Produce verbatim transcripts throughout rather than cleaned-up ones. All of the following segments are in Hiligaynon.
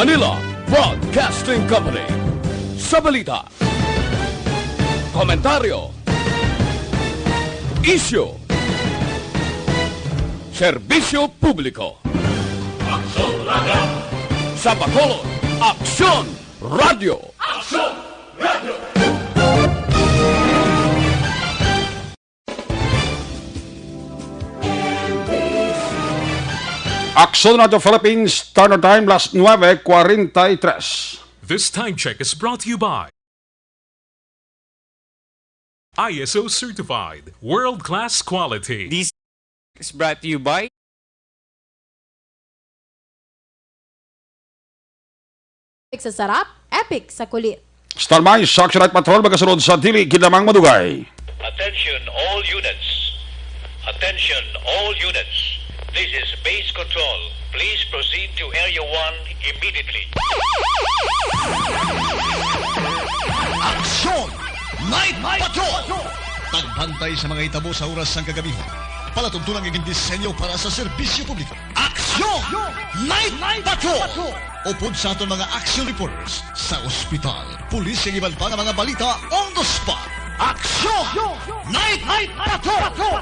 Manila Broadcasting Company. Sa balita, komentaryo, isyu, serbisyo publiko. Aksyon Radio. Sa Bacolod, Aksyon Radio. Aksyon Radio. Aksyon Radio Philippines, Standard Time, las nuebe cuarenta y tres. This time check is brought to you by I S O certified, world-class quality. This is brought to you by Epic sa sarap, epic sa kulit. Standby sa Action Night Patrol, magasunod sa dili gid lamang madugay. Attention all units. Attention all units. This is base control. Please proceed to Area one immediately. Aksyon! Night Patrol! Pagbantay sa mga hitabo sa oras sang kagabihon. Palatuntunan nga gindisenyo para sa serbisyo publiko. Aksyon! Night Patrol! Upod sa aton mga action reporters sa ospital, pulis, kag iban pa nga mga balita on the spot. Aksyon! Night Patrol!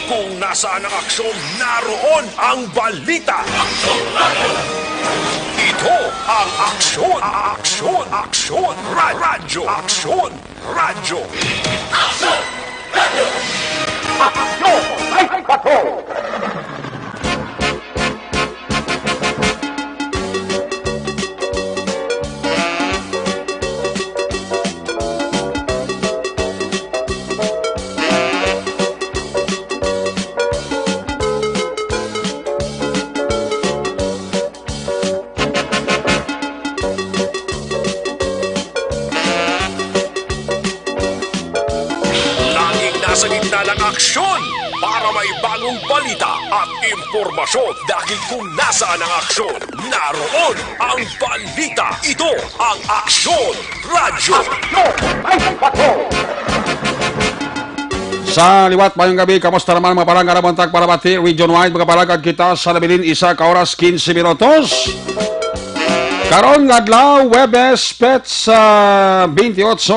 Kung nasaan ang aksyon, naroon ang balita. Ito ang Aksyon, Aksyon, Aksyon, Ra-, Radyo, Aksyon, Radyo. Aksyon! Radyo! Aksyon! Ay, Patrol! Laging nasa gitna ng aksyon para may bagong balita at impormasyon. Dahil kung nasaan ang aksyon, naroon ang balita. Ito ang Aksyon Radyo. Aksyon! Ay, Patrol! Sa liwat, mayong gabi. Kamusta naman, mga palangga, naman tag parabati, region-wide, mga palangga, kita sa nabilin isa ka oras, quince minutos. Karon nga adlaw, Huwebes, petsa twenty-eight.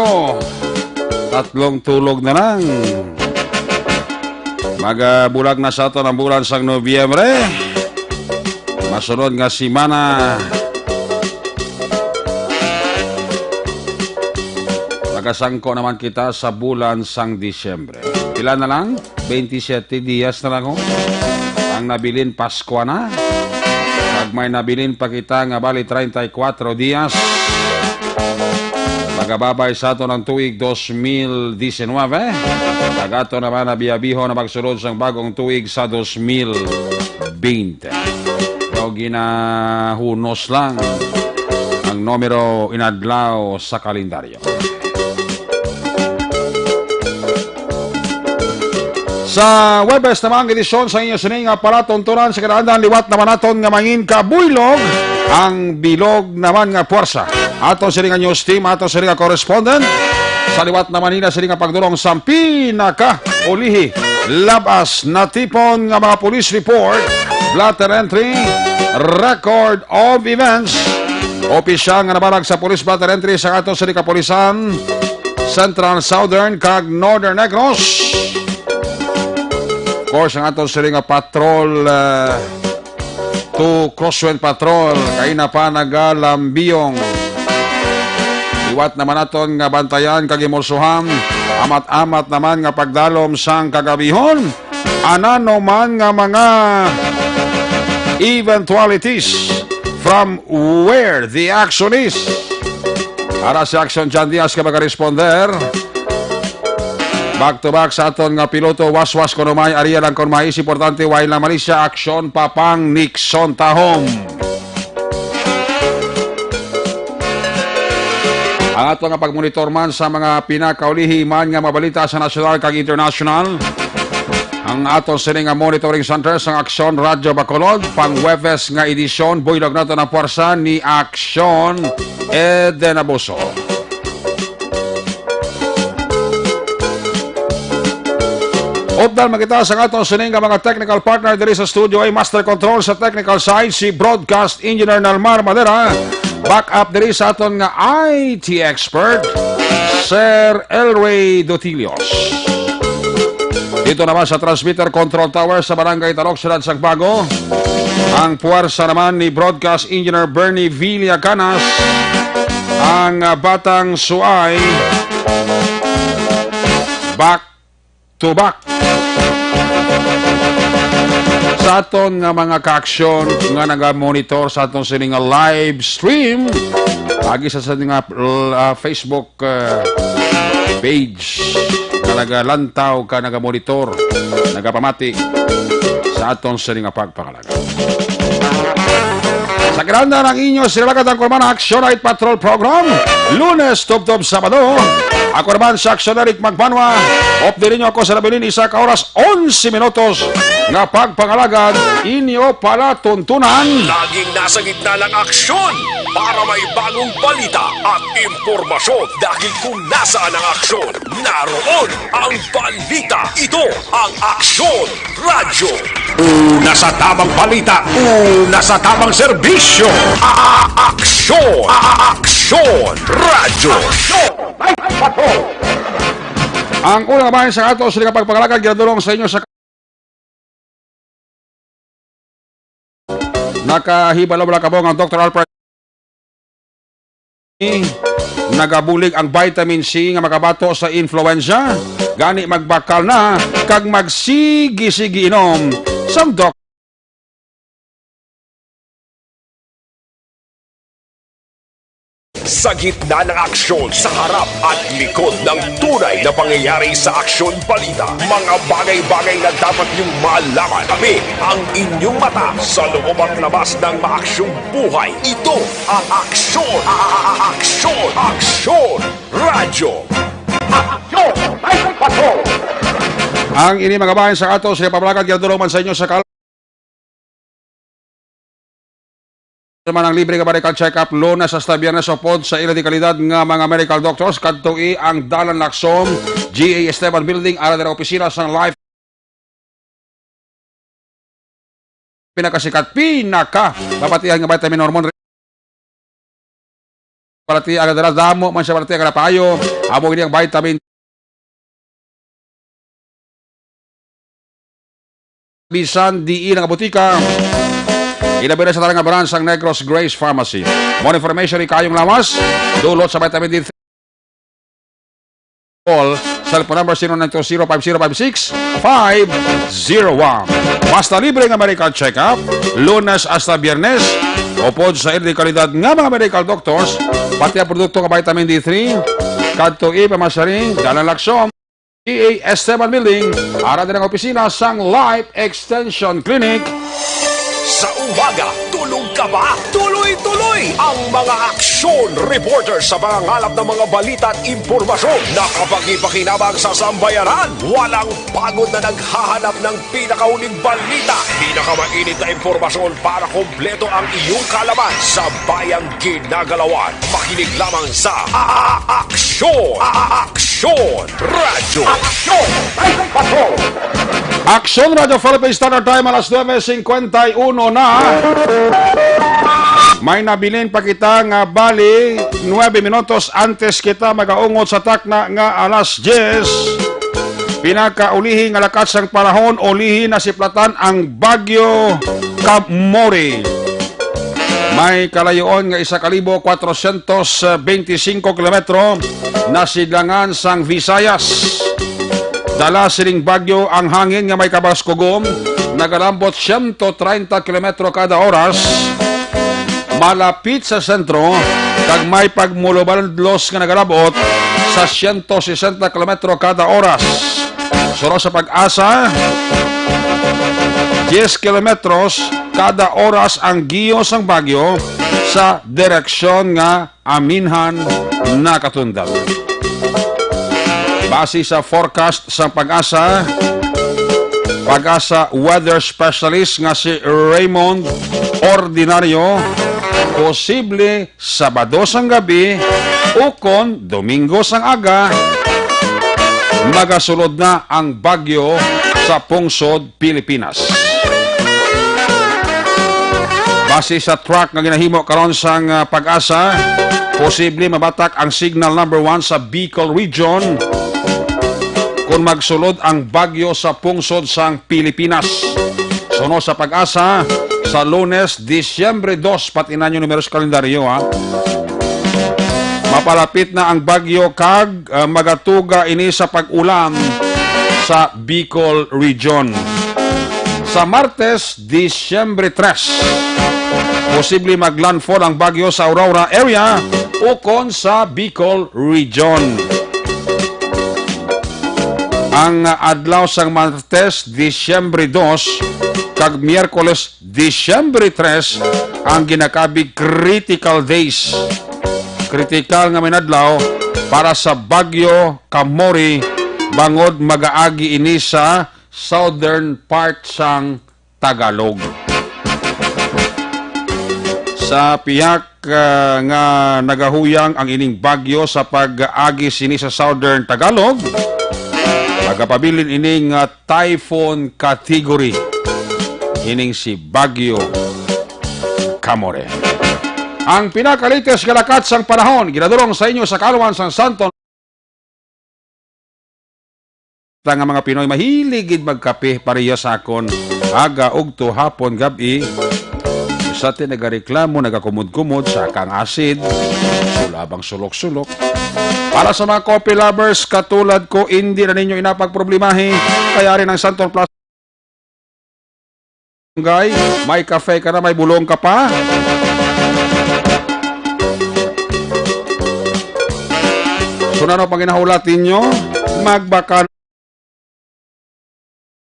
Tatlong tulog na lang. Magabulag na sa aton ang bulan sang Nobyembre. Masunod nga semana, magasangko naman kita sa bulan sang Disyembre. Pila na lang? Twenty-seven dias na lang, oh. Ang nabilin, Paskwa na. Kag may nabilin pa kita nga bali treinta y cuatro dias. Magababay sa aton ang tuig dos mil diecinuebe. Kag ato naman na biyabihon na magsulod sang bagong tuig sa dos mil bente. Daw ginahunos lang ang numero inadlaw sa kalendaryo. Sa Huwebes naman, edisyon sa inyo sini nga palatuntunan sa kinaandan, liwat naman naton nga mangin kabuylog ang bilog naman nga puwersa. Ato sini nga news team, ato sini nga correspondent. Sa liwat naman nila sini nga pagdulong sa pinakaulihi, labas natipon nga mga police report, blotter entry, record of events. Opisyal nga nabalag sa police blotter entry sa ato sini kapulisan, Central, Southern, kag Northern Negros. Of course, ang ato sini nga patrol, ah, to Crosswind Patrol, kaina pa nagalambiyong. Liwat naman naton nga bantayan kag imulsuhan, amat-amat naman nga pagdalom sang kagabihon. Anano man nga mga eventualities, from where the action is. Ara si Action John Diaz nga magaresponder. Back to back sa aton nga piloto, waswas kuno may, aria lang kon mais, importante way lang malisya, aksyon pa pang Nixon Tahom. Ang ato nga pagmonitor man sa mga pinakaulihi man nga mga balita sa nasyonal kag internasyonal. Ang aton sini nga monitoring center sang Aksyon Radyo Bacolod, pang Huwebes nga edisyon, buylog naton ang puwersa ni Aksyon Eden Abuso. Updan man kita sa aton sini nga mga technical partner diri sa studio, ay master control sa technical side, si broadcast engineer Nalmar Madera. Back up diri sa aton nga I T expert, Sir Elway Dotilios. Dito naman sa transmitter control tower sa Barangay Talok, Siyudad sang Bago, ang puwersa naman ni broadcast engineer Bernie Villacanas, ang, ah, Batang Suay. Back to back. Sa aton nga mga kaaksyon nga naga-monitor sa aton sini nga live stream, agi sa, sa nga, uh, Facebook, uh, page, nga nagalantaw ka, nagamonitor, nagapamati sa aton sini nga pagpangalan. Sa granda ng inyo, sila lang ang kurman, Action Night Patrol Program, Lunes tubtob Sabado. Ako naman si Action Eric Magbanwa. Update ninyo ako sa nabilin, isa ka oras, onse minutos nga pagpangalagad, inyo palatuntunan. Laging nasa gitna ng aksyon para may bagong balita at impormasyon. Dahil kung nasaan ang aksyon, naroon ang balita. Ito ang Aksyon Radyo. Una sa tamang balita, una sa tamang serbisyo. A-, a-, aksyon. A-, a-, aksyon. Radyo. Aksyon. Ay, ay, patrol. Ang unang bahin sa ato, sila pagpangalagad, ginadulong sa inyo sa nakahibalo wala kabong ang Doktor Alfred. Nagabulig ang vitamin C nga makabato sa influenza. Gani magbakal na kag magsigi-sigi inom sang dok. Sa gitna ng aksyon, sa harap at likod ng tunay na pangyayari sa Aksyon Balita, mga bagay-bagay na dapat niyong malaman. Tabi ang inyong mata sa loob at labas ng maaksyong buhay. Ito ang Aksyon, a-, a-, a-, Aksyon, Aksyon Radyo. Aksyon! Ay, patrol! Ang ini mga bahin sa ato, siya pamalakat, ginadulong man sa inyo sa kal- naman ang libre nga medical check-up, Lunes hasta Biyernes, upod sa ila di kalidad nga mga medical doctors. Kadtoi ang Dalan Laksom, G A Esteban Building, ara dira opisina sang Life. Pinakasikat, pinaka mapatihan nga vitamin hormone. Palati ang dala, damo man siya palati ang napayo. Amo ini ang vitamin. Bisan diin ang butika. Ilabi na sa tarang nga branch ang Negros Grace Pharmacy. More information, ikayong lawas, dulot sa vitamin D three. Call, cellphone number zero nine two zero five zero five six five zero one. Basta libre nga medical check-up, Lunes hasta Biyernes, upod sa ila di kalidad nga mga medical doctors, pati ang produkto nga vitamin D three, kadtoi pamasaring, Dalan Laksom, G A Esteban Building, ara din ang opisina sang Life Extension Clinic. Sa umaga, tulog ka ba? Tuloy-tuloy ang mga aksyon reporter sa pangangalap ng mga balita at impormasyon na kapag-ipakinabang sa sambayanan. Walang pagod na naghahanap ng pinakauling balita, pinakamainit na impormasyon para kompleto ang iyong kaalaman sa bayang ginagalawan. Makinig lamang sa A-, A-, Aksyon! A-, A-, Aksyon! Radyo. Aksyon! Ay, ay, patrol! Aksyon Radyo Philippines Standard Time, alas nuebe cincuenta y uno na. May nabilin pa kita nga bali, nuebe minutos antes kita magaungot sa takna nga alas diyes. Pinakaulihi nga lakat sang panahon, ulihi nasiplatan ang Bagyo Kamori. May kalayoon nga isa ka libo kwatrosyentos benti singko kilometro nasidlangan sang Visayas. Dala sining bagyo ang hangin nga may kabaskugom, nagalambot siyento treinta kilometro kada oras. malapit sa sentro, kag may pagmulobadlos nga nagalabot sa siyento sesenta kilometro kada oras. Suno sa PAGASA, diyes kilometros kada oras ang giyo sang bagyo sa direksyon nga aminhan nakatundag. Base sa forecast sang PAGASA, PAGASA weather specialist nga si Raymond Ordinario, posible Sabado sang gabi ukon Domingo sang aga, magasulod na ang bagyo sa pungsod Pilipinas. Base sa track nga ginahimo karon sang, ah, PAGASA, posible mabatak ang signal number one sa Bicol Region kon magsulod ang bagyo sa pungsod sang Pilipinas. Suno sa PAGASA, sa Lunes, Disyembre dos, pati na yung numero sa kalendaryo, ha. Mapalapit na ang bagyo kag, ah, magatuga ini sa pag-ulan sa Bicol Region. Sa Martes, Disyembre tres, posible mag-landfall ang bagyo sa Aurora area ukon sa Bicol Region. Ang adlaw sang Martes, Disyembre dos, kag Miyerkules, Disyembre tres, ang ginakabig critical days. Kritikal nga mga adlaw para sa Bagyo Kamori, bangod magaagi ini sa southern part sang Tagalog. Sa pihak, ah, nga nagahuyang ang ining bagyo sa pag-agi sini sa southern Tagalog, magapabilin ini nga typhoon category ining si Bagyo Kamore. Ang pinaka-latest nga lakat sang panahon, ginadulong sa inyo sa kaalam sang Santon. Ta nga mga Pinoy mahilig gid magkape, pareha sa akon, aga, ugto, hapon, gab-i. Sa ti nagareklamo, nagakumod-kumod, saka ang asid, sulabang sulok-sulok. Para sa mga coffee lovers, katulad ko, indi na ninyo inapagproblemahi, kay ari ang Santon Plus. Barangay, may kafe ka na, may bulong ka pa. So, ano pang ginahulat ninyo? Magbaka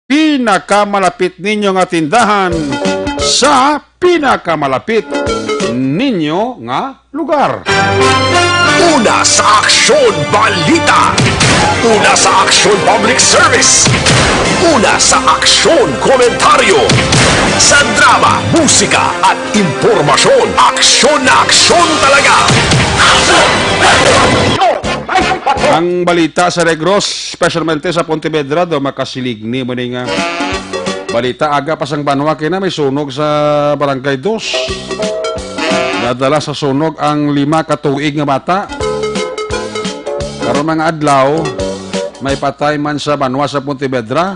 pinakamalapit ninyo nga tindahan sa pinakamalapit ninyo nga lugar. Una sa aksyon, balita. Una sa aksyon, public service. Una sa aksyon, komentaryo. Sa drama, musika, at impormasyon, aksyon na aksyon talaga. Ang balita sa Negros, specialmente sa Pontevedra, daw makasiligni mo ni nga balita, aga pa sang banwa kay na may sunog sa Barangay Dos. Nadala sa sunog ang lima ka tuig nga bata. Karon mga adlaw, may patay man sa banwa sa Pontevedra.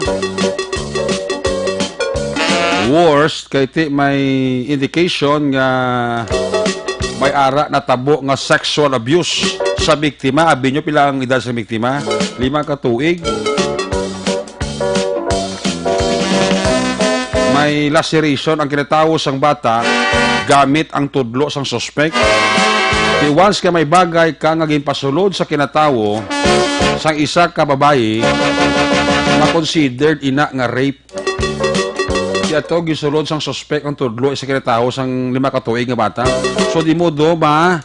Worst kay ti may indication nga may ara natabo nga sexual abuse sa biktima. Abi nyo pila ang edad sa biktima? Lima ka tuig. May laceration ang kinatawo sang bata gamit ang tudlo sang suspek. Di once ka may bagay ka nga ginpasulod sa kinatawo sang isa ka babayi, ma-considered ina nga rape. Di ato gisulod sang suspek ang tudlo sa kinatawo sang lima ka tuig nga bata. So, di mo do ma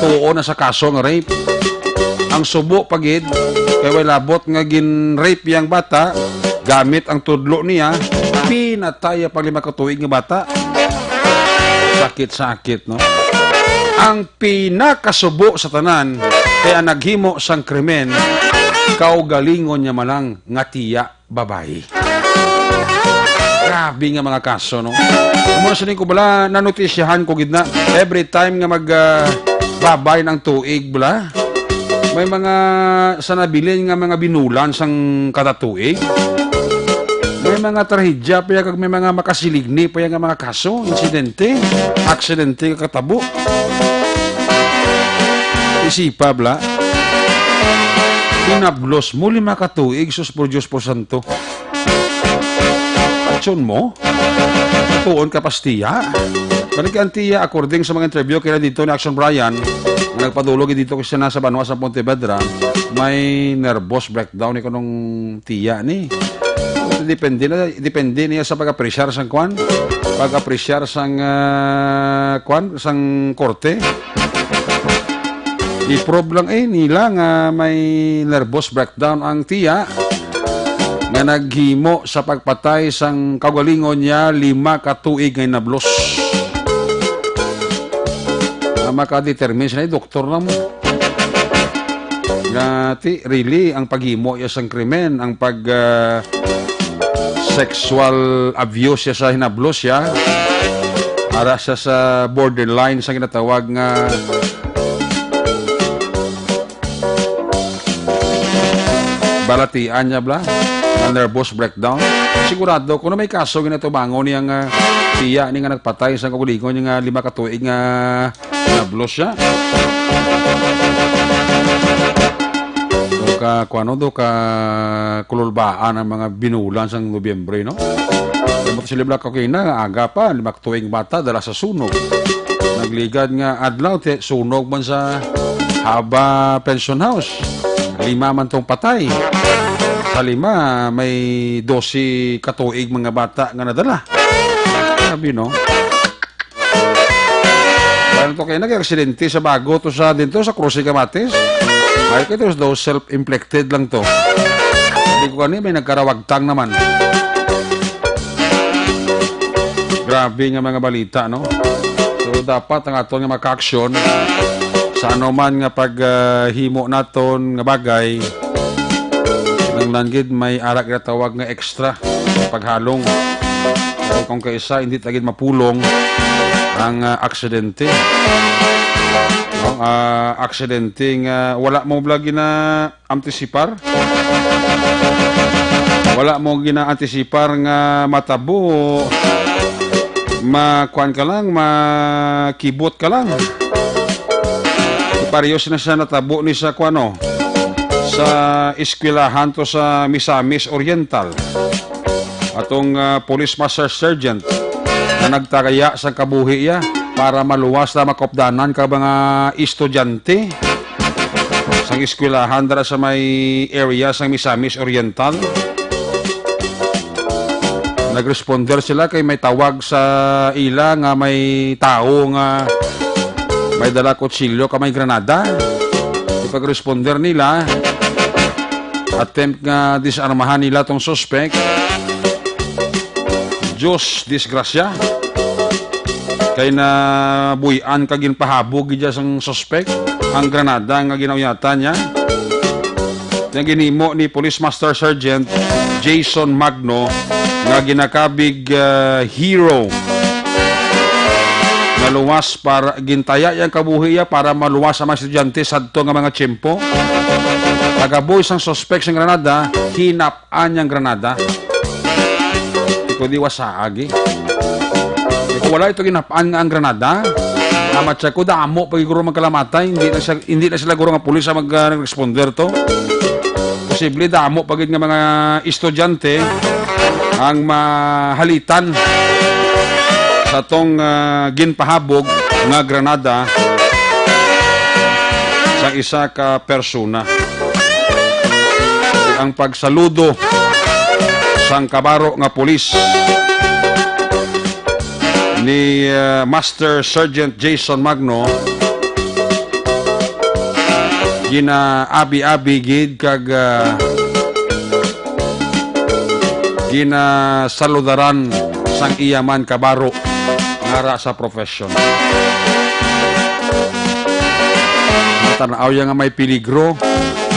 tuo na sa kaso nga rape. Ang subo pa gid, kay way labot nga gin-rape yang bata gamit ang tudlo niya, pinatay ang pang lima ka tuig nga bata. Sakit-sakit, no? Ang pinakasubo sa tanan kay ang naghimo sang krimen, kaugalingon niya man lang nga tiya babayi. Grabe nga mga kaso, no? Amo na sining ko bala, nanotisyahan ko gid na. Every time nga mag, ah, babay ng tuig, bala, may mga sa nabilin nga mga binulan sang kada tuig. May mga trahedya pa ya, kag may mga makasiligni pa ya nga mga kaso, insidente, aksidente nga katabo. Isipa, bala. Pinablos mo lima ka tuig, sus, por Dios, por santo. Patyon mo? Tuon ka pastiya. Balik ang tiya, according sa mga interview kaya dito ni Action Brian, nga nagpadulog dito kasi na sa banwa sa Pontevedra, may nervous breakdown ni kanong tiya ni. Depende na, depende niya sa pag-apresyar sang kwan, pag-apresyar sang, ah, kwan, sang korte. I-prove lang, eh, nila nga may nervous breakdown ang tiya nga naghimo sa pagpatay sang kaugalingon niya lima ka tuig nga hinablos. Nga makadetermine sila, eh, doktor lang mo. Nga, ti, really, ang paghimo iya sang krimen, ang pag, ah, sexual abuse siya sa hinablos siya. Ara siya sa borderline sa ginatawag nga balatian niya, bla, nga nervous breakdown. Sigurado, kung may kaso, ginatubangon niya nga tiya ni nga nagpatay sa kaugalingon niya nga lima ka tuig nga nablos siya. Do ka, kuano, do ka kululbaan ang mga binulan sang Nobyembre, no? Kaya mo to sila, bla, kakina, aga pa, lima ka tuig bata, dala sa sunog. Nagligad nga adlaw, ti, sunog man sa Haba Pension House. Lima man tong patay. Sa lima, may dose ka tuig mga bata nga nadala. Sabi, no? Paano to kayo nag-aksidente sa bago to sa dito sa Krus de Camates? May kito daw self-inflicted lang to. Hindi ko kani, may nagkarawagtang naman. Grabe nga mga balita, no? So, dapat ang aton nga makaaksyon sa anuman nga pag, ah, himo naton nga bagay, ang langgit may ara ginatawag nga extra paghalong. Kay kung kaisa, hindi ta gid mapulong ang, ah, aksidente. No? Ah, aksidente nga wala mo bala gina-antisipar. Wala mo gina-antisipar nga matabo. Makuan ka lang, makibot ka lang. Parehas na siya natabo ni sa kuano, sa eskwelahan to sa Misamis Oriental. Atong, ah, Police Master Sergeant na nagtagaya sa kabuhi iya para maluwas na makupdanan ka mga estudyante sang eskwelahan dira sa may area sang Misamis Oriental. Nagresponder sila kay may tawag sa ila nga may tawo nga may dala kutsilyo ka may granada. Ipagresponder nila, attempt nga disarmahan nila tong suspect. Diyos, disgrasya. Kay nabuy-an kag ginpahabog gid sang suspect ang granada nga ginauyatan niya. Nga ginhimo ni Police Master Sergeant Jason Magno nga ginakabig, ah, hero nga luwas para gintaya yang kabuhi iya para maluwas ang mga estudyante sadto nga mga tiyempo. Pagaboy sang suspect sang granada, hinap-an yang granada. Di ko di wasaag, eh. Di ko wala ito ginap-an nga ang granada. Amat siya ko, damo pa guro magkalamatay. Hindi na siya, hindi na sila guro nga pulis ang mag, ah, responder to. Posible damo pa gid nga mga estudyante ang mahalitan sa tong, ah, ginpahabog nga granada sa isa ka persona. Ang pagsaludo sang kabaro nga pulis ni, ah, Master Sergeant Jason Magno, ginaabi-abi gid kag, ah, ginasaludaran sang iya man kabaro nga ara sa profession. Natanaw ya nga may peligro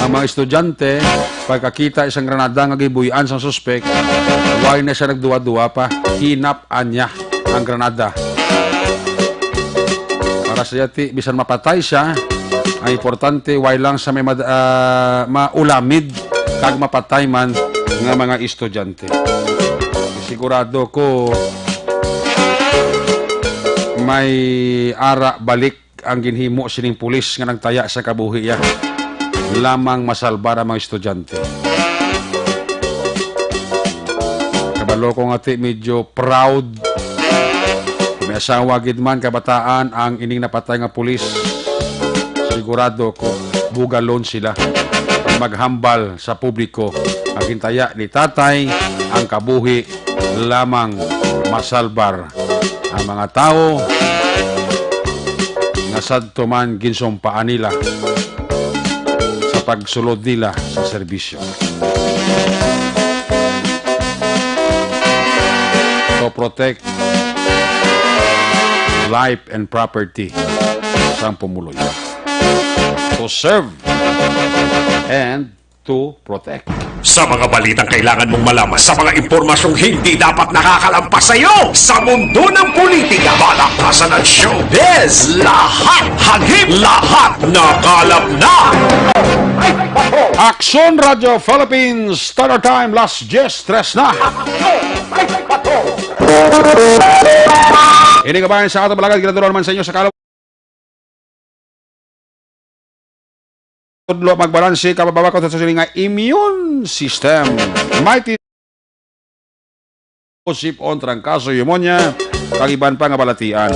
ang mga estudyante pagkakita isang granada nga gibuy-an sang suspek. Wala na siya nagduwa-duwa pa, hinap-an niya ang granada. Para sa yati, bisan mapatay siya, ang importante, wala lang sa may mad-, ah, maulamid kag mapatay man nga mga estudyante. Sigurado ko may ara balik ang ginhimo sining pulis nga nagtaya sa kabuhi iya lamang masalbar ang mga estudyante. Kabalo ko nga ti medyo proud Asawa gid man kabataan ang ining napatay nga pulis. Sigurado ko, bugalon sila maghambal sa publiko. Ang gintaya ni tatay, ang kabuhi lamang masalbar ang mga tawo nga sadto man ginsumpaan nila sa pagsulod nila sa serbisyo. To protect life and property sang pumuluyo. To serve and to protect. Sa mga balitang kailangan mong malaman, sa mga impormasyong hindi dapat nakakalampas sa iyo, sa mundo ng politika, balaktasan at showbiz, lahat hagip, lahat nakalap na. Aksyon Radyo Philippines, Standard Time, las diyes tres na. Ini kabayan sa ato balagad, ginadulong naman sa inyo sa Kalawag. Tudlo magbalanse, kababawakot sa siling nga immune system. Mighty Sip-on, trangkaso, pneumonia, kag iban pa nga balatian.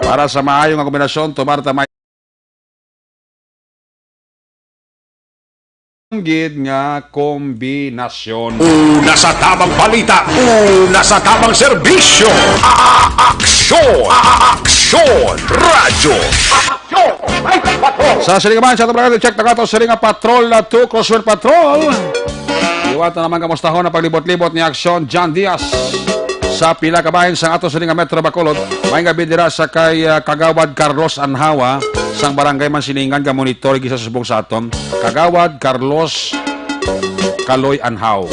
Para sa maayo nga kombinasyon, tumar ta may gid nga kombinasyon. Una sa tamang balita, una sa tamang serbisyo. A-, aksyon, a-, aksyon, radyo. Sa siling naman, sa tablagan, check na kato, siling nga Patrol na two, Crossword Patrol. Liwat na naman kamustahon ang paglibot-libot ni Aksyon John Diaz. Sa pila ka bahin sang ato siling nga Metro Bacolod, may nga bidira sa kay, ah, Kagawad Carlos Anhawa, sang Barangay Mansilingan, ga-monitor gid sa subong sa aton. Kagawad Carlos Kaloy Anhaw.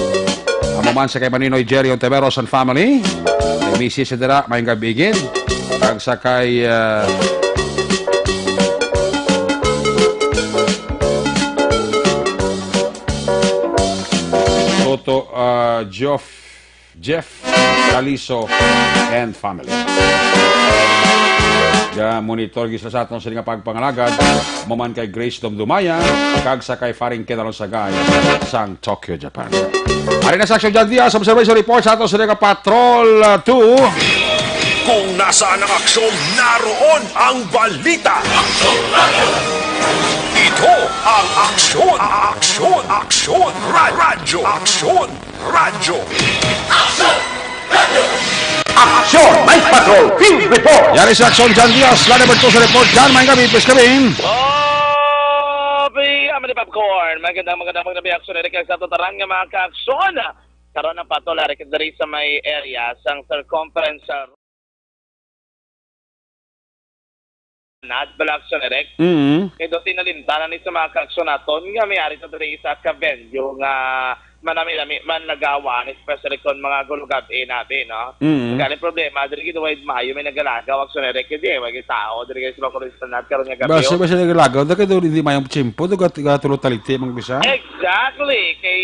Amo man sa kay Maninoy Jerry Ontiveros and family. Kay misis sa dira, may nga bigin. Kag sa kay, ah, Toto, ah, Geoff, Jeff Caliso and family. Ga-monitor gid sila sa aton sini nga pagpangalagad. Amo man kay Grace Dumdumaya, kag sa kay Faring Kenalon Sagay sang Tokyo, Japan. Ari na sa Aksyon John Diaz, observation report sa aton sini nga Patrol, ah, two. Kung nasaan ang aksyon, naroon ang balita. Ito ang Aksyon, Aksyon, Aksyon, Ra-, Radyo Aksyon, Radyo. Aksyon! Night Patrol Field Report! Yari sa Aksyon, John Diaz, Lana Bertosa Report. John, may gabi, please kami. Abi, Amin Popcorn. Magandang, magandang, magandang Aksyon. Eric, sa totaran nga mga kaaksyon. Karon ang patol, Eric, diri sa may area, sang circumference, uh, Nad, bala, Aksyon, Eric. Mm. Kay do tinalimtanan ni sa mga kaaksyon naton nga may ari sa diri sa ka venue nga manami-nami man nagawan, especially kon mga gulugab-i nabi, no? Mm. Kaya ang problema, diri gid wide maayo may nagalagaw, Aksyon, Eric, hindi eh, may tao, diri gid sa mga Esplanade karon nga gabi, basta oh. Basta nagalagaw, da kay do hindi mayong tiyempo, do gat-, gatulo taliti, mang bisa? Exactly. Kay,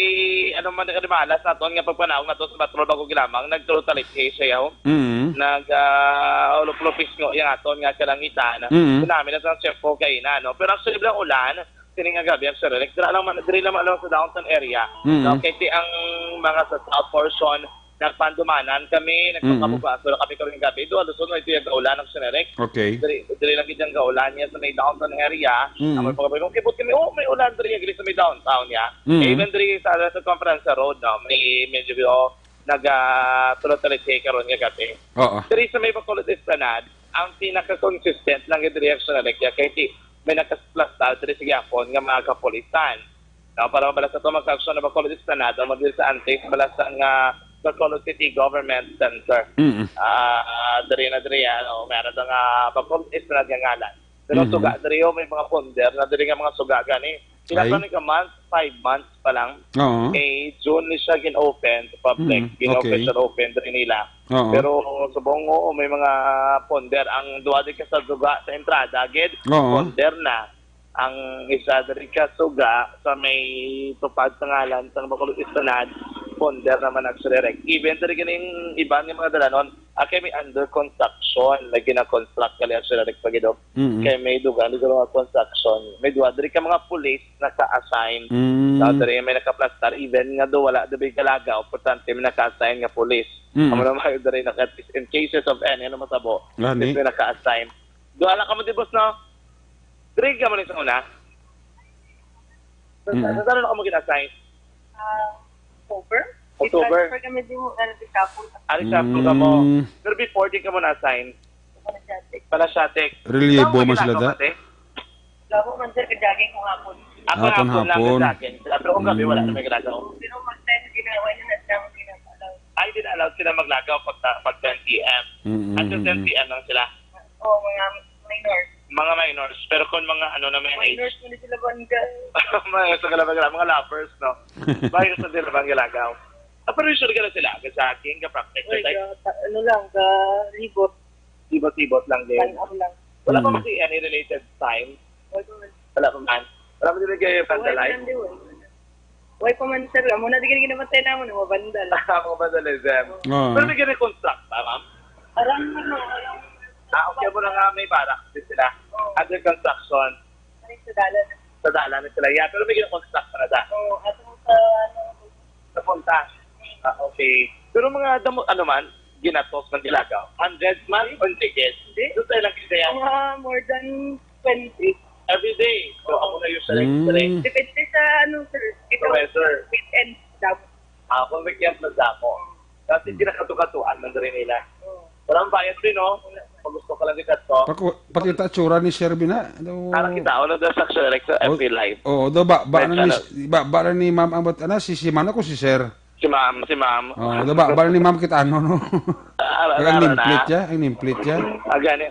ano man, kanimalas naton nga pagpanaw nga to sa patrol bago gilamang, nagtulo taliti siya, oh. Mm. Nag, ah, ulop-ulopis nga yang aton nga kalangitan. Mm. Tsunami na sa Cebu kay na, no? Pero actually, bilang ulan, sining nga gabi, actually, like, dira lang man, diri lang man lang sa downtown area. Mm. No? Kay ti ang mga sa south portion, nagpandumanan kami, Mm. nagpakabugaso na kami karong gabi. Doon, aluson mo, ito yung kaulan, actually, Rick. Okay. Diri, diri lang gid ang kaulan niya sa may downtown area. Mm. Ang mga pagkabay, kung kibot kami, oh, may ulan diri, diri sa may downtown niya. Mm. Eh, even diri sa, sa Conference Road, no, may medyo, oh, nag, ah, tulad-tulad siya karon nga gabi. Oo. Diri sa may Bacolod Esplanade, ang pinaka-consistent lang gid reaksyon na nagya kay ti may nagkasplasta diri sa gihapon nga mga kapulisan. No, para mabala sa to, magkaaksyon na Bacolod Esplanade, ang magdiri sa antes, bala sa nga Bacolod City Government Center. Mm. Ah, diri na diri, ano, meron na nga Bacolod Esplanade nga ngalan. Pero Mhm. suga diri, oh, may mga ponder na diri nga mga suga gani. Pila Ay. pa ni ka month? Five months pa lang. Oo. Eh, June ni siya gin-open sa public. Mm, okay. Gin-official open diri nila. Oo. Pero subong, oo, may mga ponder. Ang duha di ka sa suga sa entrada, gid, Oo. ponder na. Ang isa diri ka suga sa may tupad sa ngalan sa Bacolod Esplanade, ponder naman ang Sirerek. Even diri ganing iban nga mga dalanon, ah, kay may under construction, may gina-construct gali ang Sirerek pag idok. Mm-mm. Kay may dugang dito mga construction. May duha diri ka mga pulis naka-assign. Mm. Sa diri may nakaplastar, even nga do wala diri galagaw, importante may naka-assign nga pulis. Mm. Amo na may diri naka, in cases of any, ano masabo, Gani. May naka-assign. Duha lang kamo di, boss, no? Diri kamo ni sa una? Sa, Mm. sa, sa, saan na kamo gina-assign? Ah, October? October? I-transfer kami din, ano, di Kapon. Ari sa Mm. kamo. Pero before, di kamo na-assign? Panasiatic. Panasiatic. Relievo Saan man sila, ginagawa, da? Ate? Gabo man, sir, ka-jogging ko hapon. Ako Hapon, hapon lang hapon. Sa akin. Pero kung gabi, wala Mm. na may ginagawa. Pero mag-ten, ginawa niya na siyang ginagawa. Ay, di na allowed sila maglagaw pag, pag ten P M. Mm, mm, Until mm, mm. ten P M lang sila. Oh, mga minors. Mga minors. Pero kung mga ano na may Minors, age, hindi sila bangga. Mga sa Kalabagala, mga lovers, no? Minors na sila bang galagaw. Ah, pero usually ka na sila, ka-jogging, ka-practice, Uy, like, ka, ano lang, ka-libot. Libot-libot lang din. Tan-aw lang. Wala pa Mm. ba si any related time? Wala pa man. Wala pa man. Wala pa din kayo Wala vandalize? man, di, wala. Wala pa man, sir. Amo na, di ka na ginamatay naman, mga vandal. Mga vandalism. Oo. Pero may gina-construct ba, ma'am? Aram mo, no? Alam mo. Ah, okay mo na nga, may barracks din sila. Oo. Under construction. Ay, sa dalan. Sa dalan na sila. Yeah, pero may gina-construct pa na da. Oo, ato sa, ano, Sa punta. Ah, okay. Pero mga damo, ano man, ginatos man gilagaw. Hundreds man o digits. Hindi. Doon tayo lang kasi yan. Mga more than twenty. Every day. So, Oo. Ako na yung sa Mm. Depende sa, ano, sir. Ito, Professor. Weekend daw. Ah, kung weekend na damo. Kasi Mm. ginakatuan man rin nila. Oo. Walang bayad din, no? Wala. Pag gusto ka lang dito, Paku-, pakita tsura ni Sir Bina. Ano? Para kita, ano daw sa Sir Rex sa Oh, F B Live? Oo, do ba, ba May na ni, channel. Ba, ba na ni Ma'am ang bat-, ano, si, si Mano ko si Sir? Si Ma'am, si Ma'am. Oo, do ba, ba na ni Ma'am kita, ano, no? Ah, Ang ara, ara na. Nameplate siya, ang nameplate siya. Ah, gani.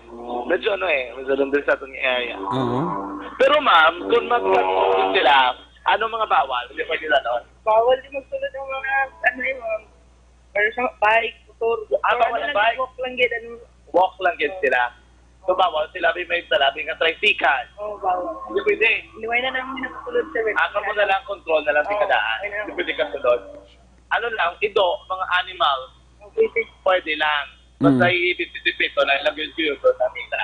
Medyo ano eh, medyo doon din sa atong area. Oo. Pero ma'am, kung mag-, mag-, sila, ano mga bawal? Hindi pwede na doon? Bawal din magsulod ng mga, ano yung mga Pero sa bike, motor, Ah, or bawal ano ang lang, bike? Walk lang gid, ano. Walk lang gid sila. So, bawal sila, may, may dala, may nga tricycle. Oo, bawal. Hindi pwede. Hindi, wala na naman nakasulod sa website. Ah, kamo na lang, control na lang, Oo, tikadaan. Wala na. Hindi pwede kasulod. Ano lang, ido, mga animal, Okay, sige. Pwede lang. Basta Mm. ibibisipito na lang yung cute na nila.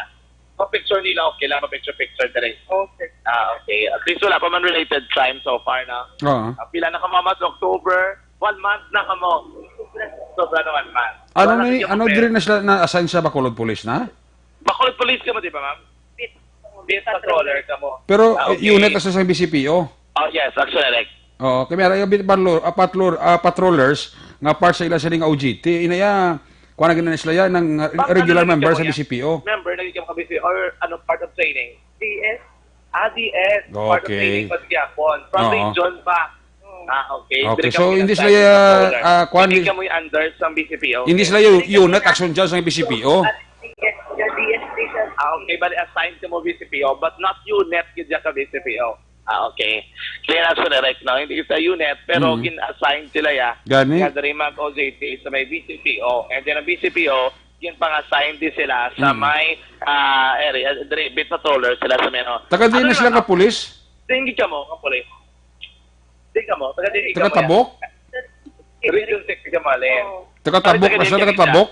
Pa-picture nila, okay lang, pa-picture-picture diri. Okay. Ah, okay. At least wala pa man related crime so far, no? Oo. Ah, pila na ka, mama, sa October? One month na kamo. Sobra na one month. Ano Wala ni, na ano kayo diri na sila na-assign sa Bacolod Police na? Bacolod Police kamo, di ba, ma'am? Beat. Beat patroller kamo. Pero, Ah, eh, okay. Unit na sa B C P O? Oh, yes, actually, like, Oo, kami ara yung bit-, patrol-, ah, patrol-, ah, patrollers nga part sa ila sining O G T. Inaya, kuha na gina sila yan ng, ah, Baka regular ano, member sa ikaw yan? B C P O. Member na yung ka B C P O or ano, part of training? D S. Ah, D S. Part of Okay. Training pa sa Japon. From Oo. Region pa. Ah, okay. Okay, Dili so kami hindi sila, nag-sign ah, sa ah, kuwan, hindi di-, kami under sa B C P O. Hindi sila yung Hindi kami unit na- action dyan sa B C P O. At D S, D S station. Ah, okay. Bali, assigned ka mo B C P O, but not unit ka dyan ka B C P O. Ah, okay. Clear as for the right now. Hindi sa unit, pero Mm. gin-assign sila, ya. Gani? Nga diri mag-O J T sa may B C P O. And then ang B C P O, ginpang-assign din sila sa Mm. may, ah, area, diri, beat patroller sila sa may, ano. Taga din Ano na sila naman, ka pulis? Tinggi ka mo, ka pulis. Tinggi ka mo, taga din Taga ka mo, ya. Tabok? Region six ka mo, alin? Oo. Taga Tabok, Taga basta din taga ka, Tabok?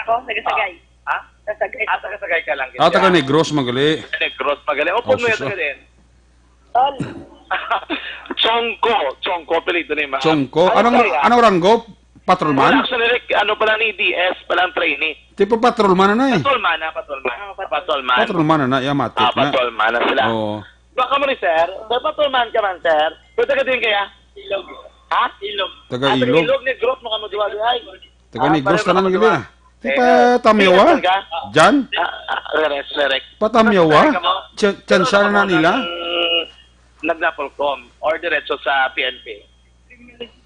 Ako, taga Sagay. Ah? Sa Sagay. Ah, taga Sagay ka lang, Ah, taga ya. Negros, magali. Negros, magali. Opo, Oh, mo yung sus, taga oh. din. Tol. Chongko. Chongko, apelido ni Ma'am. Chongko? Ano Anong, kaya? Anong ranggo? Patrolman? Wala, actually, like, ano pala ni D S, pala ang trainee. Tipo patrolman na na eh. Patrolman na, patrolman. Ah, patrol. Patrolman. Patrolman na na, yamatik Ah, na. Patrolman na sila. Oo. Baka mo ni sir, sir, patrolman ka man, sir. Pero taga din kaya? Ilog. Ha? Ilog. Taga Ah, taga Ilog. Ilog, Negros, makamuduwa, ay. Taga Ah, Negros, pareho tanan na gili, madula. Ah. Di Eh, pa Tamiyawa? Jan? Ah, ah, correct, correct. Pa Tamiyawa? Correct ka mo? Chan-, Pero chansa na ano ka mo nila? nang nag-Napolcom or diretso sa P N P?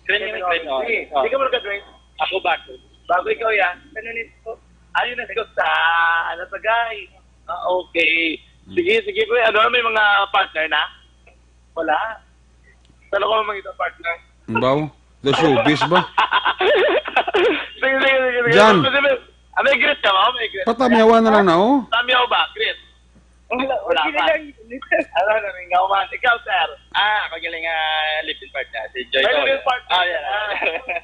Criminal, criminal. Oh. Di ka mo nag-graduate? Ako bago. Bago ikaw yan? Sa UNESCO. Ah, UNESCO sa, ano, Sagay. Ah, okay. Hmm. Sige, sige, kuya. Ano, may mga partner na? Wala. Saan ako mangita partner? Baw? The showbiz ba? Sige, sige, sige, sige. Jan. Sige, sige. Ah, may greet ka ba? May greet. Patamiyawan na lang na, oh. Tamiyaw ba? Greet. Wala, Wala wala pa. Lang. Ano, namingaw man. Ikaw, sir? Ah, ako galing, ah, live-in partner. Si Joy Ay, Toy. Live-in partner. Ah, yeah. Ah.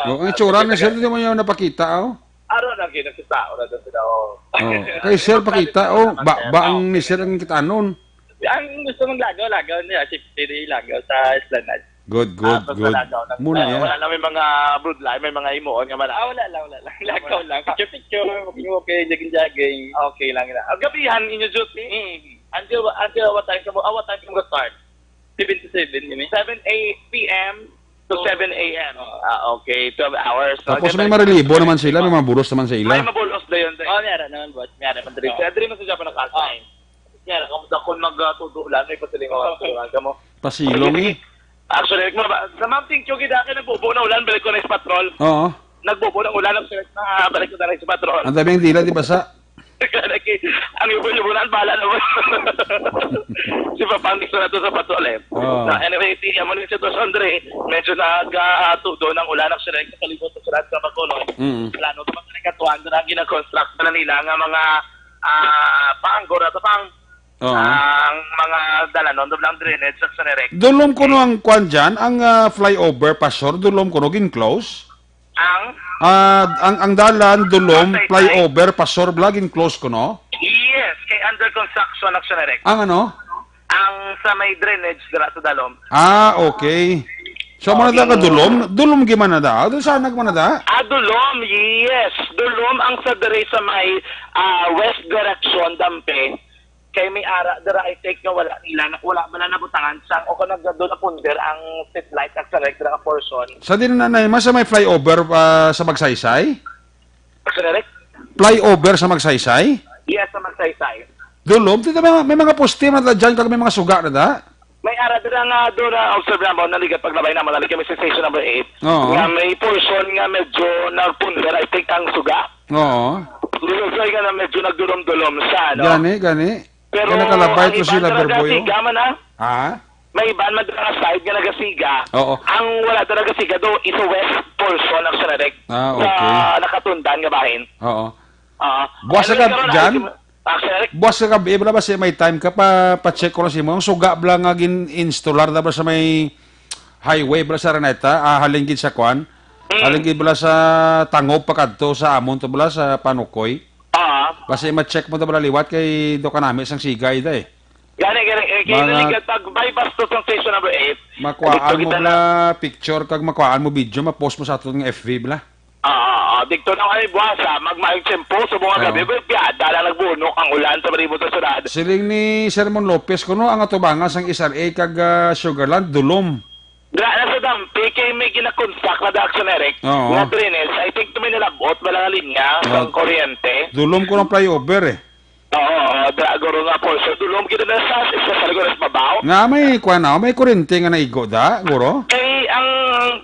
Oh, ang itsura ni sir, di mo niya napakita, oh. Aro na, kinakita, ora na sila, oh. Oh, kay sir, pakita, oh, ba, ba ang ni sir ang kitanon? Ang gusto mong lagaw, lagaw niya, si Piri, lagaw sa Esplanade. Good, good, Ah, good. Lagaw lang. Muna Ah, yan. Wala lang may mga broodline, may mga himuon nga mala. Ah, wala lang, wala lang. Lagaw lang. Picture-picture, okay, okay, jogging-jogging. Okay lang na. Ang gabihan, inyo duty? Mm. Until, until what time ka mo, ah, what time ka mo start? Seven to seven, you mean? Seven A P M to Oh. seven A M. Oh. Ah, okay. Twelve hours. So, Tapos may marelibo naman sila, may mga bulos naman sila. May mabulos na yun, sir. Oh, meron naman, boss. Meron naman, Dre. Kaya Dre, mas siya pa naka-assign. Meron, kung dakon mag, ah, tudo lang, may pasilingaw ang Oh. Pasilingaw ka mo. Pasilong, eh. Actually, ma-, sa Ma'am Ting Chugi, dati nagbubo na ulan, balik ko na sa patrol. Oo. Nagbubo ng ulan, actually, na balik ko na sa patrol. Ang dami ang dila, di ba, sa? Lagi, ang ibo-ibo na, bala naman. Si Papang Dixon na to sa patrol, eh. Oo. Na, anyway, si, amo ni sitwasyon, Dre, medyo nag-, ah, tudo ng ulan, actually, sa palibot sa Surat, sa Bacolod. Mm. Plano naman, katuan na ginakonstruct na nila nga mga, ah, pang, gora, pang, Oo. Ang mga dalanon, doon lang drainage sa Xoneric. Dulom kuno ang kwan dyan, ang, ah, flyover pa sur, dulom kuno gin-close? Ang? Ah, ang, ang dalan, dulom, Ang saysay? Flyover pa sur, bla, gin-close kuno? Yes, kay under construction ang Xoneric. Ang ano? Ang sa may drainage dira sa dalom. Ah, okay. So, Oh, muna da ka gin- dulom? Dulom giman na da? Doon sa anak mo na da? Ah, dulom, yes. Dulom ang sa diri sa may, ah, west direction, Dampe. Kay may ara dira, I think, nga wala nila, wala man na nabutangan sang, o kung nagdado na punder ang street light at sa recta nga portion. Sa din na, na, mas may flyover, ah, sa Magsaysay? Sa direct? Flyover sa Magsaysay? Yes, sa Magsaysay. Dulom, tita, may, may mga poste na da dyan, kag may mga suga na da? May ara dira nga doon na observe na mo, naligat paglabay na mo, naligat kami sa station number eight. Oo. Nga may portion nga medyo napunder, I think, ang suga. Oo. Lulusay nga na medyo nagdulom-dulom siya, no? Gani, gani. Pero Kaya nakalabay ang to iban sila, talaga Berboy, oh. siga man, ah. Ha? May iban man talaga side nga nagasiga. Oo. Ang wala talaga siga do is sa west portion ng Xoneric. Ah, Sa okay. nakatundan nga bahin. Oo. Ah, Buwas anyway, ka karon, dyan? ah, Xoneric? Buwas ka gabi, bala ba siya may time ka pa, pa-check ko lang sa imo. Ang suga bala nga gin-installar na ba sa may highway bala sa Araneta, ah, halin gid sa kwan? Mm. Halin gid bala sa Tangob pa kadto sa amon to bala sa Panukoy? Ah. Basta ma-check mo to bala liwat kay do ka nami sang sigay da eh. Gani, gani, eh, kay Mga naligat pag bypass to sa station number eight. Makuhaan Dito mo kita bala na picture kag makuhaan mo video, ma-post mo sa aton nga F B bala. Ah, ah, ah, dito na ay buwasa, magmaayong tiyempo sa mga Oo. gabi, well, piyada lang nagbunok ang ulan sa palibot sa syudad. Siling ni Sermon Lopez, kuno ang atubangan sang S R A kag, ah, Sugarland, dulom. Dira na sa Dampi, kay may ginakonstruct na da, Action Eric, Oo. nga drainage. I think may nalabot, wala nga linya, Oo. sang kuryente. Dulom ko ng flyover eh. Oo, oo, dira guro nga portion. Dulom gid na sa, especially guro sa babaw. Nga may kuwan na, may kurente nga naigo da, guro? Kay ang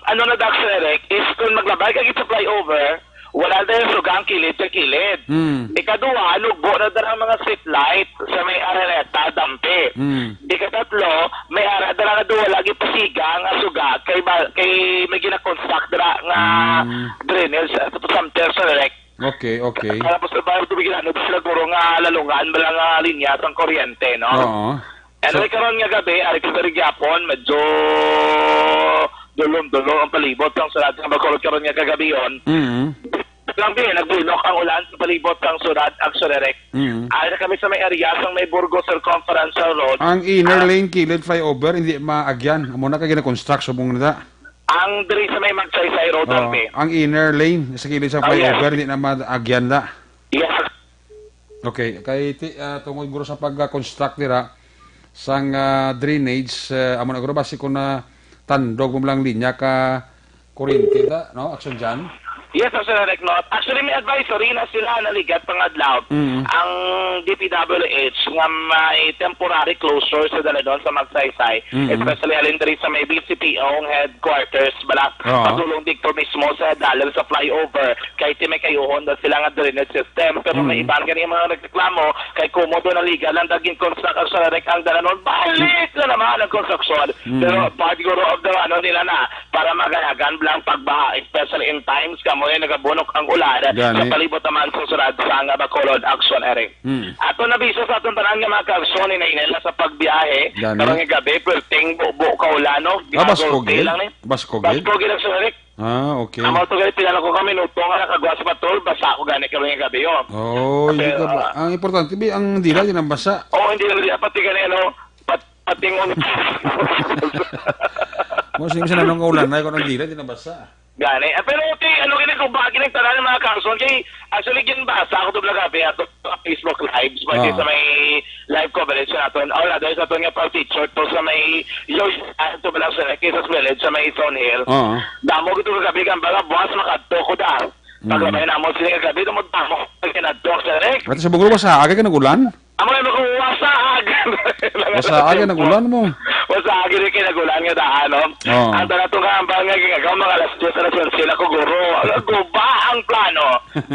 ano na, Dax Eric, is kung maglabay ka gid sa flyover, wala na yung suga ang kilid sa kilid. Hmm. Ikaduha, nugbo na dala ang mga street light sa may Araneta, Dampi. Hmm. Ikatatlo, may ara dala nga duwa lagi pasiga nga suga kay ba, kay may ginakonstruct dala nga Hmm. drainage sa, sa San Pedro Direct. Okay, okay. Tapos sa bago tubig na, ano, sila guro nga lalungan, bala nga linya sang kuryente, no? Oo. Anyway, So karon nga gabi, ari ko sa Rigyapon, medyo dulom-dulom ang palibot sang syudad sa Bacolod karon nga kagabion. Mm. Lang din, nagbunok ang ulan sa palibot sang syudad, actually, Rek. Mm. Ari na kami sa may area sang may Burgos Circumferential Road. Ang inner Ah. lane, kilid flyover, hindi maagyan. Amo na kay gina-construct subong na. Ang diri sa may Magsaysay Road, Oo, Ampi. Ang inner lane, sa kilid sa Oh, yes. flyover, hindi na maagyan na. Yes. Okay, kay ti-, ah, tungod guro sa pag-construct dira sang, ah, drainage, ah, amo na guro basi kung na tandog mo lang linya ka kuryente da, no? Action dyan? Yes, Sir Eric, no? Actually, may advisory na sila naligat pangadlaw. Mm. Ang D P W H nga may temporary closure sa Daladon sa Magsaysay, Mm. especially halin diri sa may B C P O headquarters, bala, Oo. padulong dito mismo sa dalal sa flyover, kay ti may kayuhon na sila nga drainage system. Pero may Mm. iban gani mga nagreklamo, kay kumo do naliga lang daging construction na ang dalanon. Balik na naman ang construction. Mm. Pero part guro of the ano nila na, para maganagan lang pagbaha, especially in times kamo yung nagabunok ang ulan Gani. sa palibot naman sa syudad sa nga Bacolod, Action Eric. Mm. Ato na bisa sa atong tanan nga mga kaaksyon, hinay-hinay lang sa pagbiyahe. Gani. Karong gabi, perting bubo ka ulan, no? Ah, baskog Ginagulti gid? lang ni. Baskog gid? Baskog gid, Action Eric. Ah, okay. Amo to gani, pila lang ko ka minuto nga nakagwa sa patrol, basa ko gani karon nga gabi, oh. Oh, hindi ka ba? Ang importante, bi, ang dila, di nang basa. Oo, hindi lang dila, pati gani, ano, pat-, pati ng Mo, sige, sa nanong ulan na, kung ang dila, di nang basa. Gani. Ah, pero, okay, ano, gani, kung bakit nagtala ng mga council, kay, actually, ginbasa ako to vlog, abi, ato sa Facebook Live, pati Oo. sa may live coverage sa aton, or rather, sa aton nga pag-feature to sa may, yung, ato ba lang sa Quezon Village, sa may Stone Hill. Oo. Damo gito kagabi, kang mga buwas, makadto ko da. Mm. Paglabay na mo, sila kagabi, dumod damo, kinadto, sir, eh. Ate, sa Bugro, basa, agay ka nag-ulan? Amo yung makuha sa ag-, Basa, agay nag-ulan mo. Basta agi rin kay nag-ulan nga daan, no? Oo. Ang tanan tong kaambal nga gingagaw, mga alas diyes, alas onse na ko, guro. Ang guba ang plano.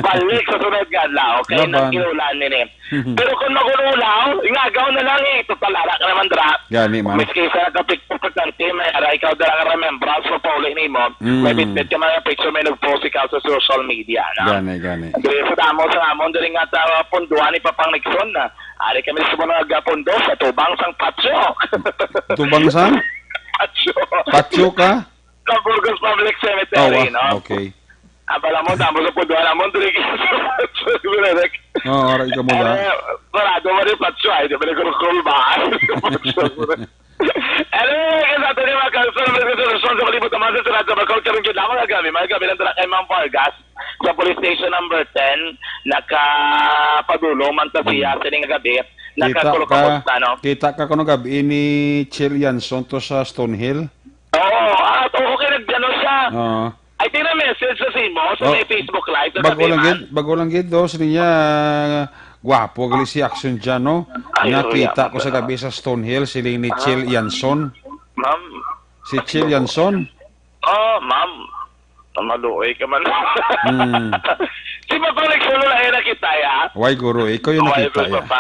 Balik sa sunod nga adlaw, kay Laban. nag-inulan nini. Pero kung mag-ulaw, ingagaw na lang eh. Total, ara ka naman dra. Gani man. Miski sa kapit-, importante, may ara ikaw dala nga remembrance mo pauli nimo. Mm. May bitbit ka mga picture, may nag-post ikaw sa social media, no? Gani, gani. Diri sa damo sa amon, diri nga ta-, punduan ni Papang Nixon, na. Ari kami sa mga gapundo sa tubang sang patio. Tubang sang? Patio. Patio ka? Sa Burgos Public Cemetery, Oh, wow. no? Okay. Abala mo, damo sa punduan namon, diri ka sa patio, direk. Oo, aray ka mo na. Eh, sarado mo rin patio, ay, di ba nagkurukul ba? Patio mo rin. Anyway, kaya sa atin yung mga kalsyon, mga kalsyon sa palibot naman sa Sarado sa Bacol, karong gid lamang nga gabi, mga gabi lang dala kay Ma'am Vargas sa Police Station number ten, nakapadulong man ta siya Mm. sining gabi, Kita nakakulong ka, ka, no? kita ka kuno gabi ni Chill Yanson to sa Stonehill? Oo, ah, to, okay, nag-, ano siya? Oo. I think na-message sa simo, sa Oh, may Facebook Live, sa bago gabi lang man. gid, bago lang gid, dos, niya, gwapo gali si Action dyan, no? Ay, Nakita oh, ko sa yeah. gabi sa Stonehill, siling ni Chill Ah. Yanson. Ma'am. Si Chill Yanson. Oh, ma'am. Maluoy ka man. Hmm. Si Papa nagsulo na yan nakita, ya? Why, guro? Ikaw yung Why, nakita, guro, ya? Papa?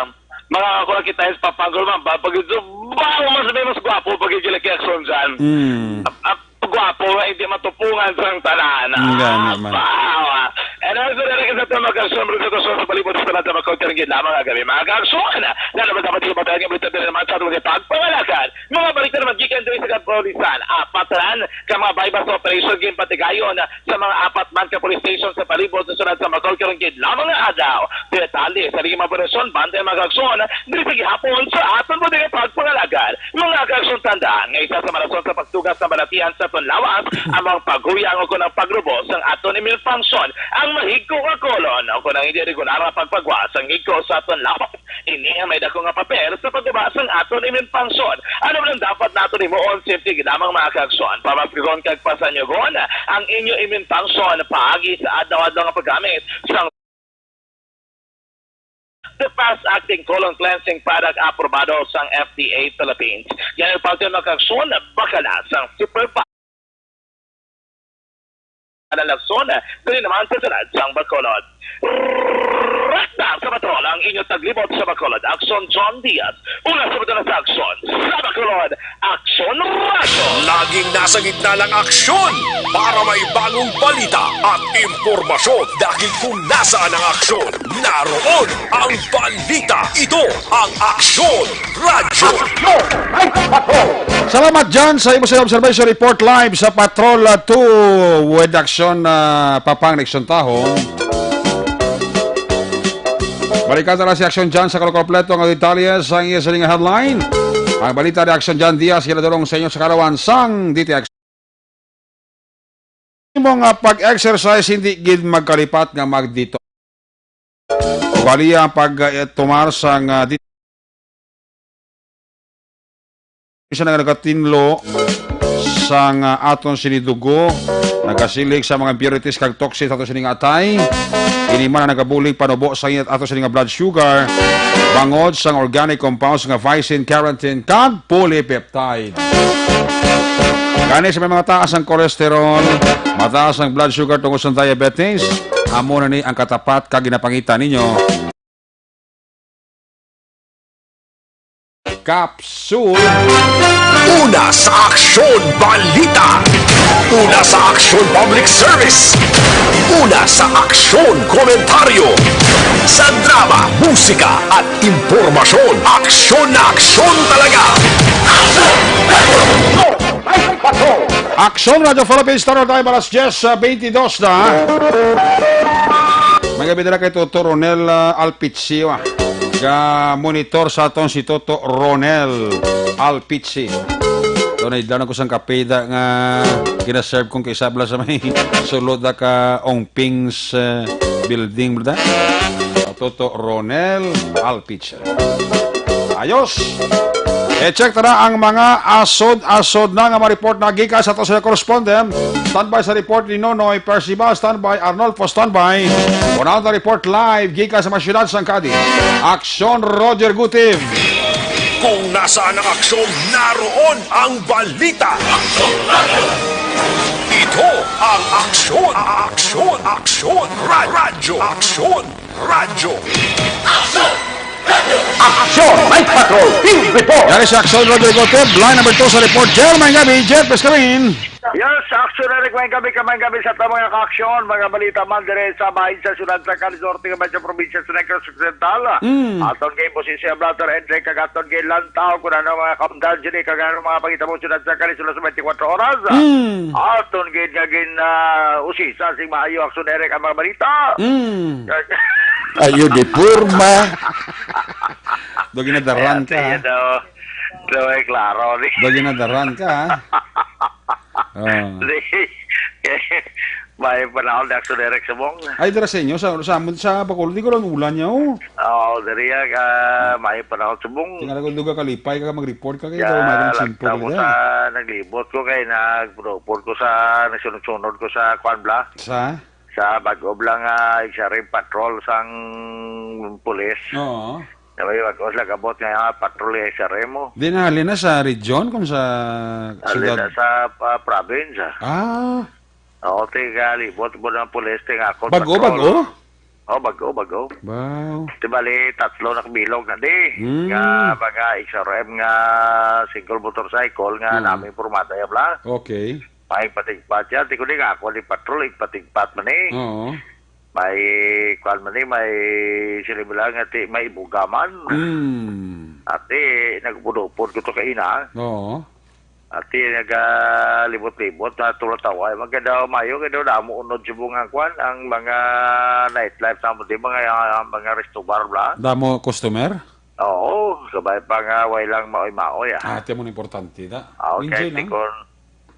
Mga ako nakita, ya, si Papa, guro, ma'am, ba, pag ito, ba, mas may mas gwapo, pag yung kay Action dyan. Hmm. Ap-, ap-, gwapo, nga hindi matupungan sa tanan. Ang gani man. Bawa. And also, dali ka sa ito, magkasyon, magkasyon sa palibot, sa tanan, sa mga kautyaran, gid lamang, ang gabi, mga kaaksyon. Lalo ba dapat yung matagal yung balita, dali naman sa ating pagpangalakan? Mga balita naman, gikan diri sa kapulisan, apat ran ka mga buy-bust operation ginpatigayon sa mga apat man ka police station sa palibot sa syudad sa Macau karong gid lamang nga adlaw. Detalye sa mga operasyon, bantay, mga kaaksyon, diri sa gihapon sa aton mo diri pagpangalagan. Mga kaaksyon, tandaan nga isa sa mga rason sa pagtugas ng balatian sa aton lawas ang mga paghuyang o kung ang pagrubo sang aton immune function, ang mahigko nga kolon o kung ang hindi regular nga pagpagwa sang higko sa aton lawas. Ini ang may dako nga papel sa pagguba sang aton immune function. Ano man ang dapat naton himuon? Simple gid lamang, mga kaaksyon. Pamaskihon kag pasanyugon ang inyo immune function paagi sa adlaw-adlaw nga paggamit sang The Fast Acting Colon Cleansing Product, aprobado sang F D A Philippines. Yan ang parte, mga kaaksyon, bakala sang Super Nalagson, diri naman sa syudad sang Bacolod. Rekta sa patrol ang inyo taglibot sa Bacolod, Aksyon John Diaz. Una sa patrol sa Aksyon sa Bacolod, Aksyon Radyo. Laging nasa gitna ng aksyon para may bagong balita at impormasyon, dahil kung nasaan ang aksyon, naroon ang balita. Ito ang Aksyon Radyo. Salamat, John, sa imo sa observation report live sa Patrol, uh, two with Action, uh, Papang Nixon Tahong. Balikan na lang si Action John sa kompleto nga detalye sa iya sa nga headline. Ang balita ni Action John Diaz, ginadulong sa inyo sa kalawan sang D T X. Imo nga pag-exercise, hindi gid magkalipat nga magdito. Ug haliya ang pag, eh, tumar sang, ah, di-, isa na nga nagatinlo sang, ah, aton sini dugo, nagasilig sa mga impurities kag toxins ato sini nga atay. Ini man ang nagabulig panubo sa inyo ato sini nga blood sugar, bangod sang organic compounds nga vicin, carotene, kag polypeptide. Gani sa may mga taas ang cholesterol, mataas ang blood sugar tungod sa diabetes, amo na ni ang katapat kag ginapangita ninyo. Capsule. Una sa Aksyon Balita. Una sa Aksyon Public Service. Una sa Aksyon Komentaryo. Sa drama, musika, at impormasyon, aksyon na aksyon talaga. Aksyon Radyo Philippines, Star Time, alas diyes, ah, twenty-dos na. May gabi nila kay Toto Ronel, ah, Alpicio, ah. Ga-monitor sa aton si Toto Ronel Alpici. Ito na, idlaw na ko sang kape da nga ginaserve kong kaisabla sa may sulod na ka Ongping's, ah, building, brother. Toto Ronel Alpici. Ayos. E-check ta na ang mga asod-asod na nga mga report na gikan sa ato sa correspondent. Standby sa report ni Nonoy Percival. Standby, Arnolfo. Standby. Una ang report live gikan sa mga syudad sang Cadiz. Aksyon, Roger Gutib. Kung nasaan ang aksyon, naroon ang balita. Ito ang aksyon, aksyon, aksyon, ra- radyo, aksyon. Radyo. Aksyon! Night Patrol! Field Report! Yari sa Aksyon, Rodrigo Tib. Line number two sa report. Jer, may gabi. Jer, please come in. Yes, Aksyon, Eric, may gabi ka, may gabi sa ta mga kaaksyon, mga balita man dire sa bahin sa siyudad sa Cadiz Norte, nga sa probinsya sa Negros Occidental. Mm. Aton kay Bosisya Brother Andre, kag aton kay Lantaw, kung ano mga kaundan dyan, eh, kag ano mga pangitabo sa siyudad sa Cadiz, sa twenty-four oras. Mm. Aton gid nga gin, ah, usisa sing maayo, Aksyon, Eric, ang mga balita. Mm. Ayo di porma. Do ginadaran ka, ha? Ayan, oh. Do, eh, klaro, ni. Do ginadaran ka, ha? Oh. Di, may panahon na ako direct sa mong. Ay, dira sa inyo, sa, sa, sa Bacolod, di ko lang ulan niya, oh. Oo, diri, ah, may panahon sa mong. Tingala ko, duga kalipay ka, mag-report ka, kaya daw may lang simple ko ka sa, dyan. Naglibot ko, kay nag-report ko sa, nagsunod-sunod ko sa, kwan bla? Sa? Sa bag-o lang, ah, H R M patrol sang pulis. Oo. Na may bag-o sila kabot nga, ah, patrol yung H R M mo. Di na, halin na sa region, kung sa halin syudad? Na sa, ah, province, ah. Ah. Oo, ti, kalibot mo ng pulis, ti, nga ako, bag-o, patrol. Bag-o? Oh, bag-o, bag-o. Wow. Ti, bali, tatlo na kabilog na di. Hmm. Nga, mga H R M nga single motorcycle nga, hmm, namin pormada, ya, bla? Okay. May patigpat yan. Di ko di nga ako di patrol, igpatigpat man eh. Oo. May, kwan man eh, may sila bilang ati, may ibugaman. Mm. Ati, nagpudupod ko to kaina. Oo. Ati, nagalibot-libot na tulatawa. Maganda, mayo, kaya daw damo unod subong ang kwan, ang mga nightlife sa di mga, mga resto bar, bla. Damo customer? Oo, sabay pa nga, way lang maoy-maoy, ah. Ah, ati mo na importante, da. Ah, okay, enjoy lang. Tikon,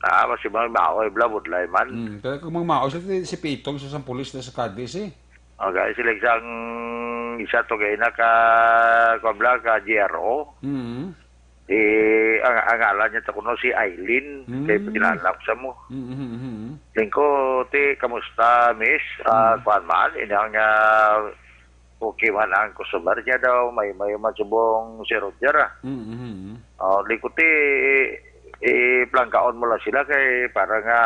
Ah, basi mga maoy, bla, budlay man. Hmm, pero kung mga maoy, sa si, si Pitong, sa isang pulis na sa Cadiz, eh. Okay, sila isang, isa to kay naka, kwan bla, ka G R O. Hmm. Eh, ang, ang ngalan niya to kuno si Eileen, hmm, kay pagkilala ko sa mo. Hmm, hmm, hmm, hmm. Lingko, ti, kamusta, miss? Ah, hmm, kwan man, inang, ah, Okay man ang customer niya daw, may, may man subong si Roger, ah. Mm, mm, mm. Oh, di ko ti, i-, plangkaon mo lang sila kay para nga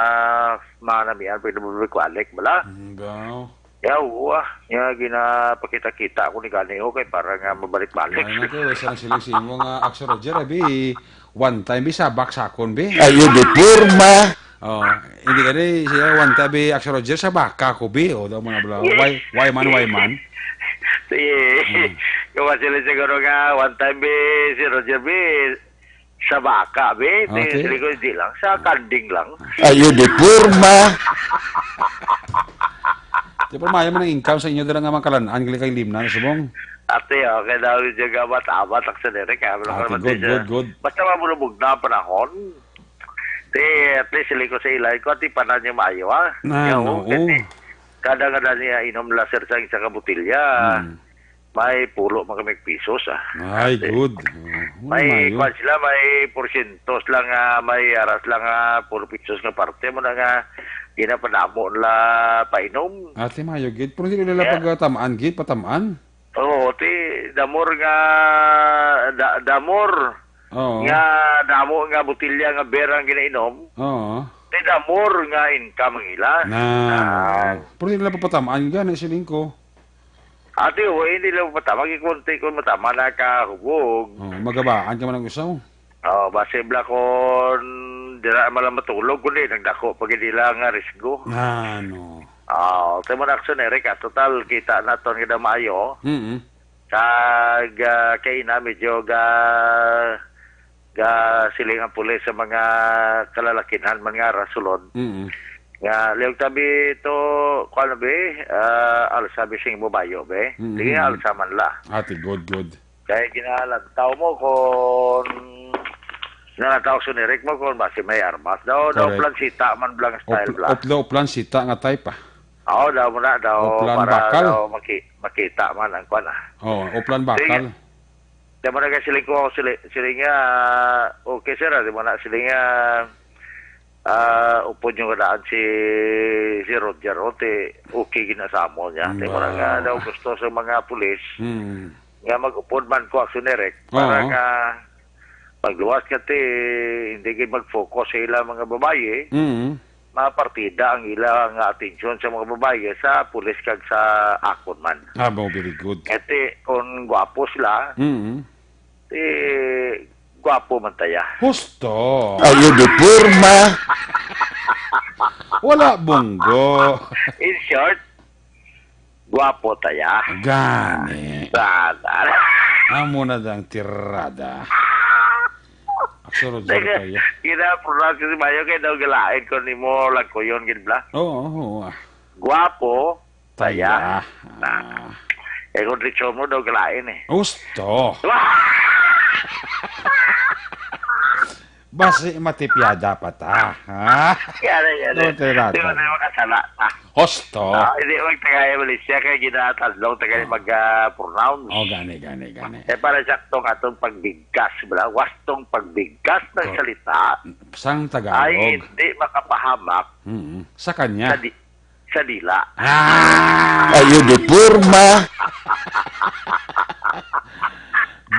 manamian pa yung balik, bala. Mm, daw. Ya, oo, ah. Nga ginapakita-kita ako ni gani, oh, kay para nga mabalik-balik. Ay, na kayo, isang siling simo nga, Aksyon Roger, abi, one time, bi, sa baksakon, bi. Ayo, di porma. Oh, hindi ka di siya, one tabi, Aksyon Roger, sa baka ko, bi. O, daw mo na bala. Why, why man, why man? Sige. Hmm. Kung sila siguro nga, one time, bi, si Roger, bi, sa baka, bi. Ah, okay. Sila ko, hindi lang, sa kanding lang. Ayo, di porma. Di pa mayo man ang income sa inyo, dala nga makalan-an, gali kay Limnan, subong. Ate, okay daw, yung gabat-abat, Aksyon Eric, ah, wala ka naman good, din siya. Good, good. Basta mabulubog na ang panahon. Ti, at least, sili ko sa ilay ko, ati pa na niya maayo, ah. Na, no, oo. Kasi, kada nga dali niya inom la, sir, sa isa ka botilya, hmm, may pulo man kami pisos, ah. Ay, ate, good. Oh, may, maayo. Kwan sila, may porsyento lang, ah, may aras lang, ah, pulo pisos nga parte mo na nga, ginapadamo nila painom. Ate, maayo, gid. Pero hindi nila, yeah, pagtamaan, gid, patamaan. Oo, ti, the more nga, the, the more, oo, nga damo nga botelya nga beer ang ginainom, oo, ti, the more nga income ang ila. Na, ah, oo. Pero hindi nila papatamaan gani, siling ko. Ati, oo, hindi nila papatamaan. Ikunti kung matama na ka hubog. Oo, magabaan ka man ang usaw. Oh, basi bala kon dira man lang matulog, kundi nagdako pa gid ila nga risgo. Ano? Oh, kay mo na, Aksyon Eric, ah, total, kita naton nga daw maayo. Mm-mm. Kag, ah, kay ina, medyo ga-, Ga siling ang pulis sa mga kalalakinhan man nga rasulon. Mm. Nga, lihog tabi to, kuwan na bi, ah, alsa bi sing mubayo bi. Mm. Sige, alsa man la. Ah, ti, good, good. Kaya ginalantaw mo kung nanataw sa nirik mo kung basi may armas. Daw, daw Correct. Plansita man blang style Op-, bla. Op-, daw, plansita nga type, ah. Oo, daw mo na, daw, Oplan para bakal. Daw maki-, makita man ang kuwan, ah. Oo, Oplan Sige. Bakal. Kaya mo na kay siling ko, sili-, siling nga, okay, sir, ah, di mo na, siling nga, ah, upod yung daan si, si Roger, o, ti, okay gina sa amo niya. Mm, Di mo na nga, wow. Daw gusto sa mga pulis, Mm. nga mag-upod man ko, Action Direct, para Oo. nga magluwas ka, ti, hindi kayo mag-focus sa ilang mga babayi, Mm. mga partida ang ila nga atensyon sa mga babayi sa pulis kag sa akon man. Ah, mo, very good. Kaya ti, kung gwapo sila, Mm. ti, gwapo man taya. Husto. Ayaw di porma. Wala bunggo. In short, gwapo taya. Gani. Sana. Amo na dang tirada. Aksyon, Roger, Teka, kaya. Gina-pronounce ko si Mayo kay daw galain ko nimo lagkuyon gid bla. Oo, oo, ah. Gwapo, Taya. Taya. Ah. Eh, kung diretso mo daw galain eh. Gusto. Basi matipyada pa ta, ha? Yan, yan, yan. Doon tayo Di ba natin. Tayo makasala? Ah. Husto. Ah, hindi, wag tagay Malaysia, kaya ginatadlong tagay Ah. mag, ah, pronounce. Oh, gani, gani, gani. Eh, para sa atong, atong pagbigkas, bala, wastong pagbigkas ng Ko-, salita sang Tagalog. Ay hindi makapahamak Mm-mm. Sa kanya. Sa di-, sa dila. Ah! Ayaw di porma.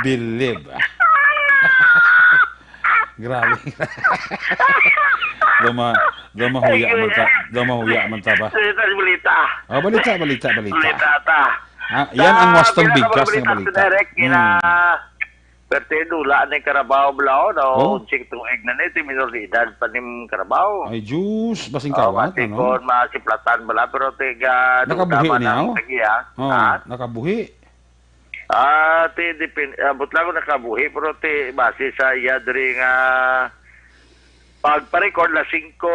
Bilib. Grabe. Duma-, dumahuya Ay, man ta, dumahuya man ta ba? Balita, balita. Oh, balita, balita, balita. Balita ta. Ah, yan ang Sa wastong pinakabalita bigkas ng balita. Sa direct, Hmm. ina-, Pero ti dula ni Carabao, bala, no? Oh. Unsing tuig na ni, ti minor de edad pa ni Carabao. Ay, Diyos, basing Oh, kawat, bati ano? Kon masiplatan, bala, pero ti ga Nakabuhi duda man niya, ang oh? Tagiya. Oh, Ha? Nakabuhi. Ah, ti depend-, ah, butla ko nakabuhi, pero ti base sa iya diri nga pagpa-record, las singko,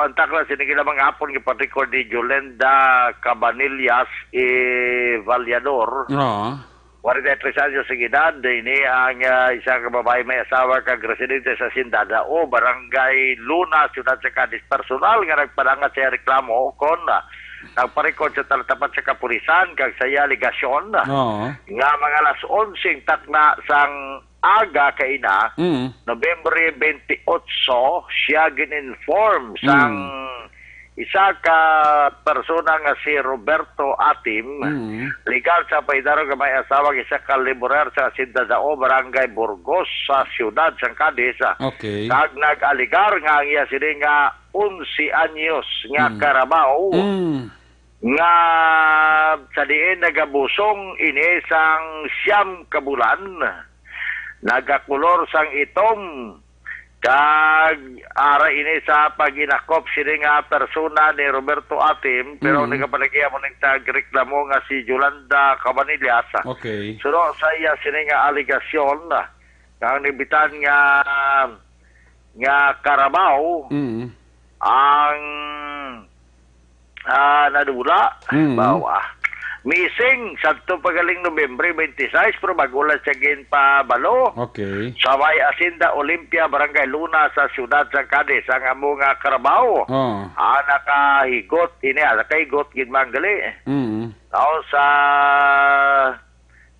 ang takla, sini kila mga hapon, gipa-record ni Jolenda Cabanillas, eh, Vallador. Oo. Kwarenta y tres anyos ang edad, ini ang, ah, isa ka babae may asawa kag residente sa Hacienda Dao, Barangay Luna, Siyudad sa Cadiz. Personal nga nagpadangat sa reklamo kon, ah, nagparecord sa talatapat sa kapulisan kag sa iya alegasyon Oo. nga mga alas onse takna sang aga kaina, Mm. Nobyembre twenty-eight, siya gin-inform sang Mm. isa ka persona nga si Roberto Atim, Mm. legal sa pagkahidaro nga may asawa, isa ka laborer sa Hacienda Dao, Barangay Burgos, sa siyudad sang Cadiz, ah, Okay. kag nag-alegar nga ang iya sini nga onse anyos nga Mm. karabaw Mm. nga sa diin nagabusong ini sang siyam ka bulan, nagakulor sang itom, kag ara ini sa pag-inakop sini nga persona ni Roberto Atim, pero Mm. nagapanagi amo ning tagreklamo nga si Jolanda Cabanillas. Okay. Suno sa iya sini nga alegasyon, nga ang nahibitan nga, nga karabaw Mm. ang, ah, nadula. Mm. Bawa. Missing sadto pa galing Nobyembre twenty-six, pero bago lang siya ginpabalo. Okay. Sa may Hacienda Olimpia, Barangay Luna, sa siyudad sa Cadiz, ang amo nga karabaw. Oh. Ah, nakahigot, ini, ah, nakahigot gid man gali. Mm. Tao sa,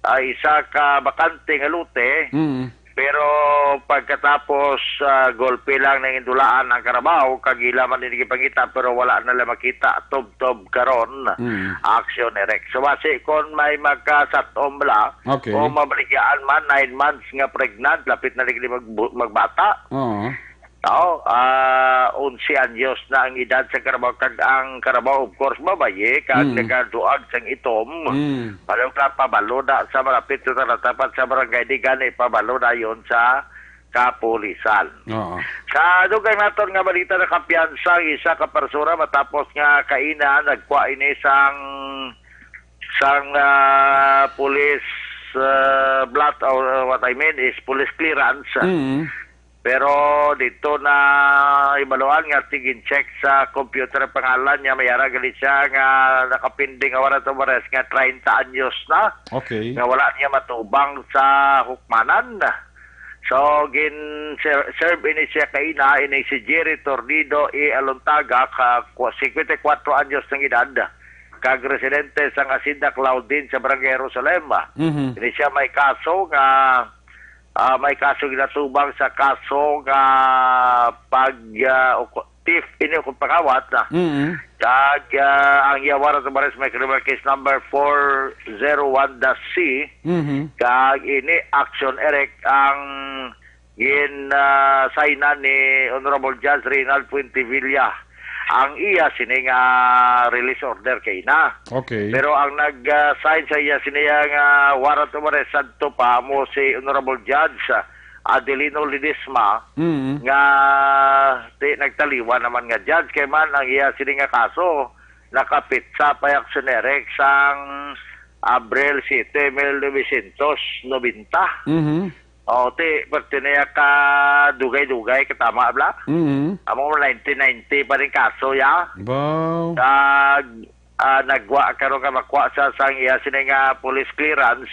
ah, isa ka bakante nga lote, Mm. pero pagkatapos, ah, golpe lang nang indulaan ang karabaw, kag ila man ini gipangita, pero wala na lang makita, tubtob karon, Mm. action erect. So, basi kon may magkasatom bala, Okay. o mabaligyan man, nine months nga pregnant, lapit na lagi mag-, magbata. Oo. Tao, ah, onse anyos na ang edad sa karabaw, kag ang karabaw, of course, babayi, kag Mm. nagaduag sang itom. Mm. Palong ka pabalo na sa malapit sa talatapat sa barangay, di gani pabalo na yon sa kapulisan. Oo. Sa dugang naton nga balita, nakapiyansa ang isa ka persona matapos nga kaina nagkuha ini sang, sang, ah, pulis, uh, blot, or uh, what I mean is police clearance. Mm. Pero dito na ibaluan nga tigin-check sa computer ang pangalan niya, may ara gali siya nga nakapinding nga warrant of arrest nga treinta anyos na, Okay. nga wala niya matubang sa hukmanan. So, gin ser-, serve ini siya kaina, ini si Jerry Tornido E. Alontaga, ka kwa-, singkwenta y kuwatro anyos ng edad, kag residente sang Hacienda Claudine sa Barangay Jerusalem. Mhm. Ini siya may kaso nga, ah, may kaso ginatubang sa kaso nga pag, ah, uko-, thief ini kung pangawat na. Mm. Kag, ah, ang iya warrant of arrest may criminal case number four zero one dash C. Mhm. Kag ini action erect ang gin, ah, sign-an ni Honorable Judge Reynald Fuentevilla ang iya sini nga release order kay na. Okay. Pero ang nag, ah, sign sa iya sini nga warrant of arrest sadto pa mo si Honorable Judge, ah, Adelino Ledesma, Mm. nga ti-, nagtaliwan naman nga judge kay man ang iya sini nga kaso nakapitsa pa action erect sang Abril siete, mil novecientos nobenta. Mhm. O, ti, pati na ya ka dugay-dugay, katama, bla? Mhm. Amo nineteen ninety pa rin kaso, ya. Baw. Kag, ah, nagwa karon ka makuha sa sang iya sini nga police clearance.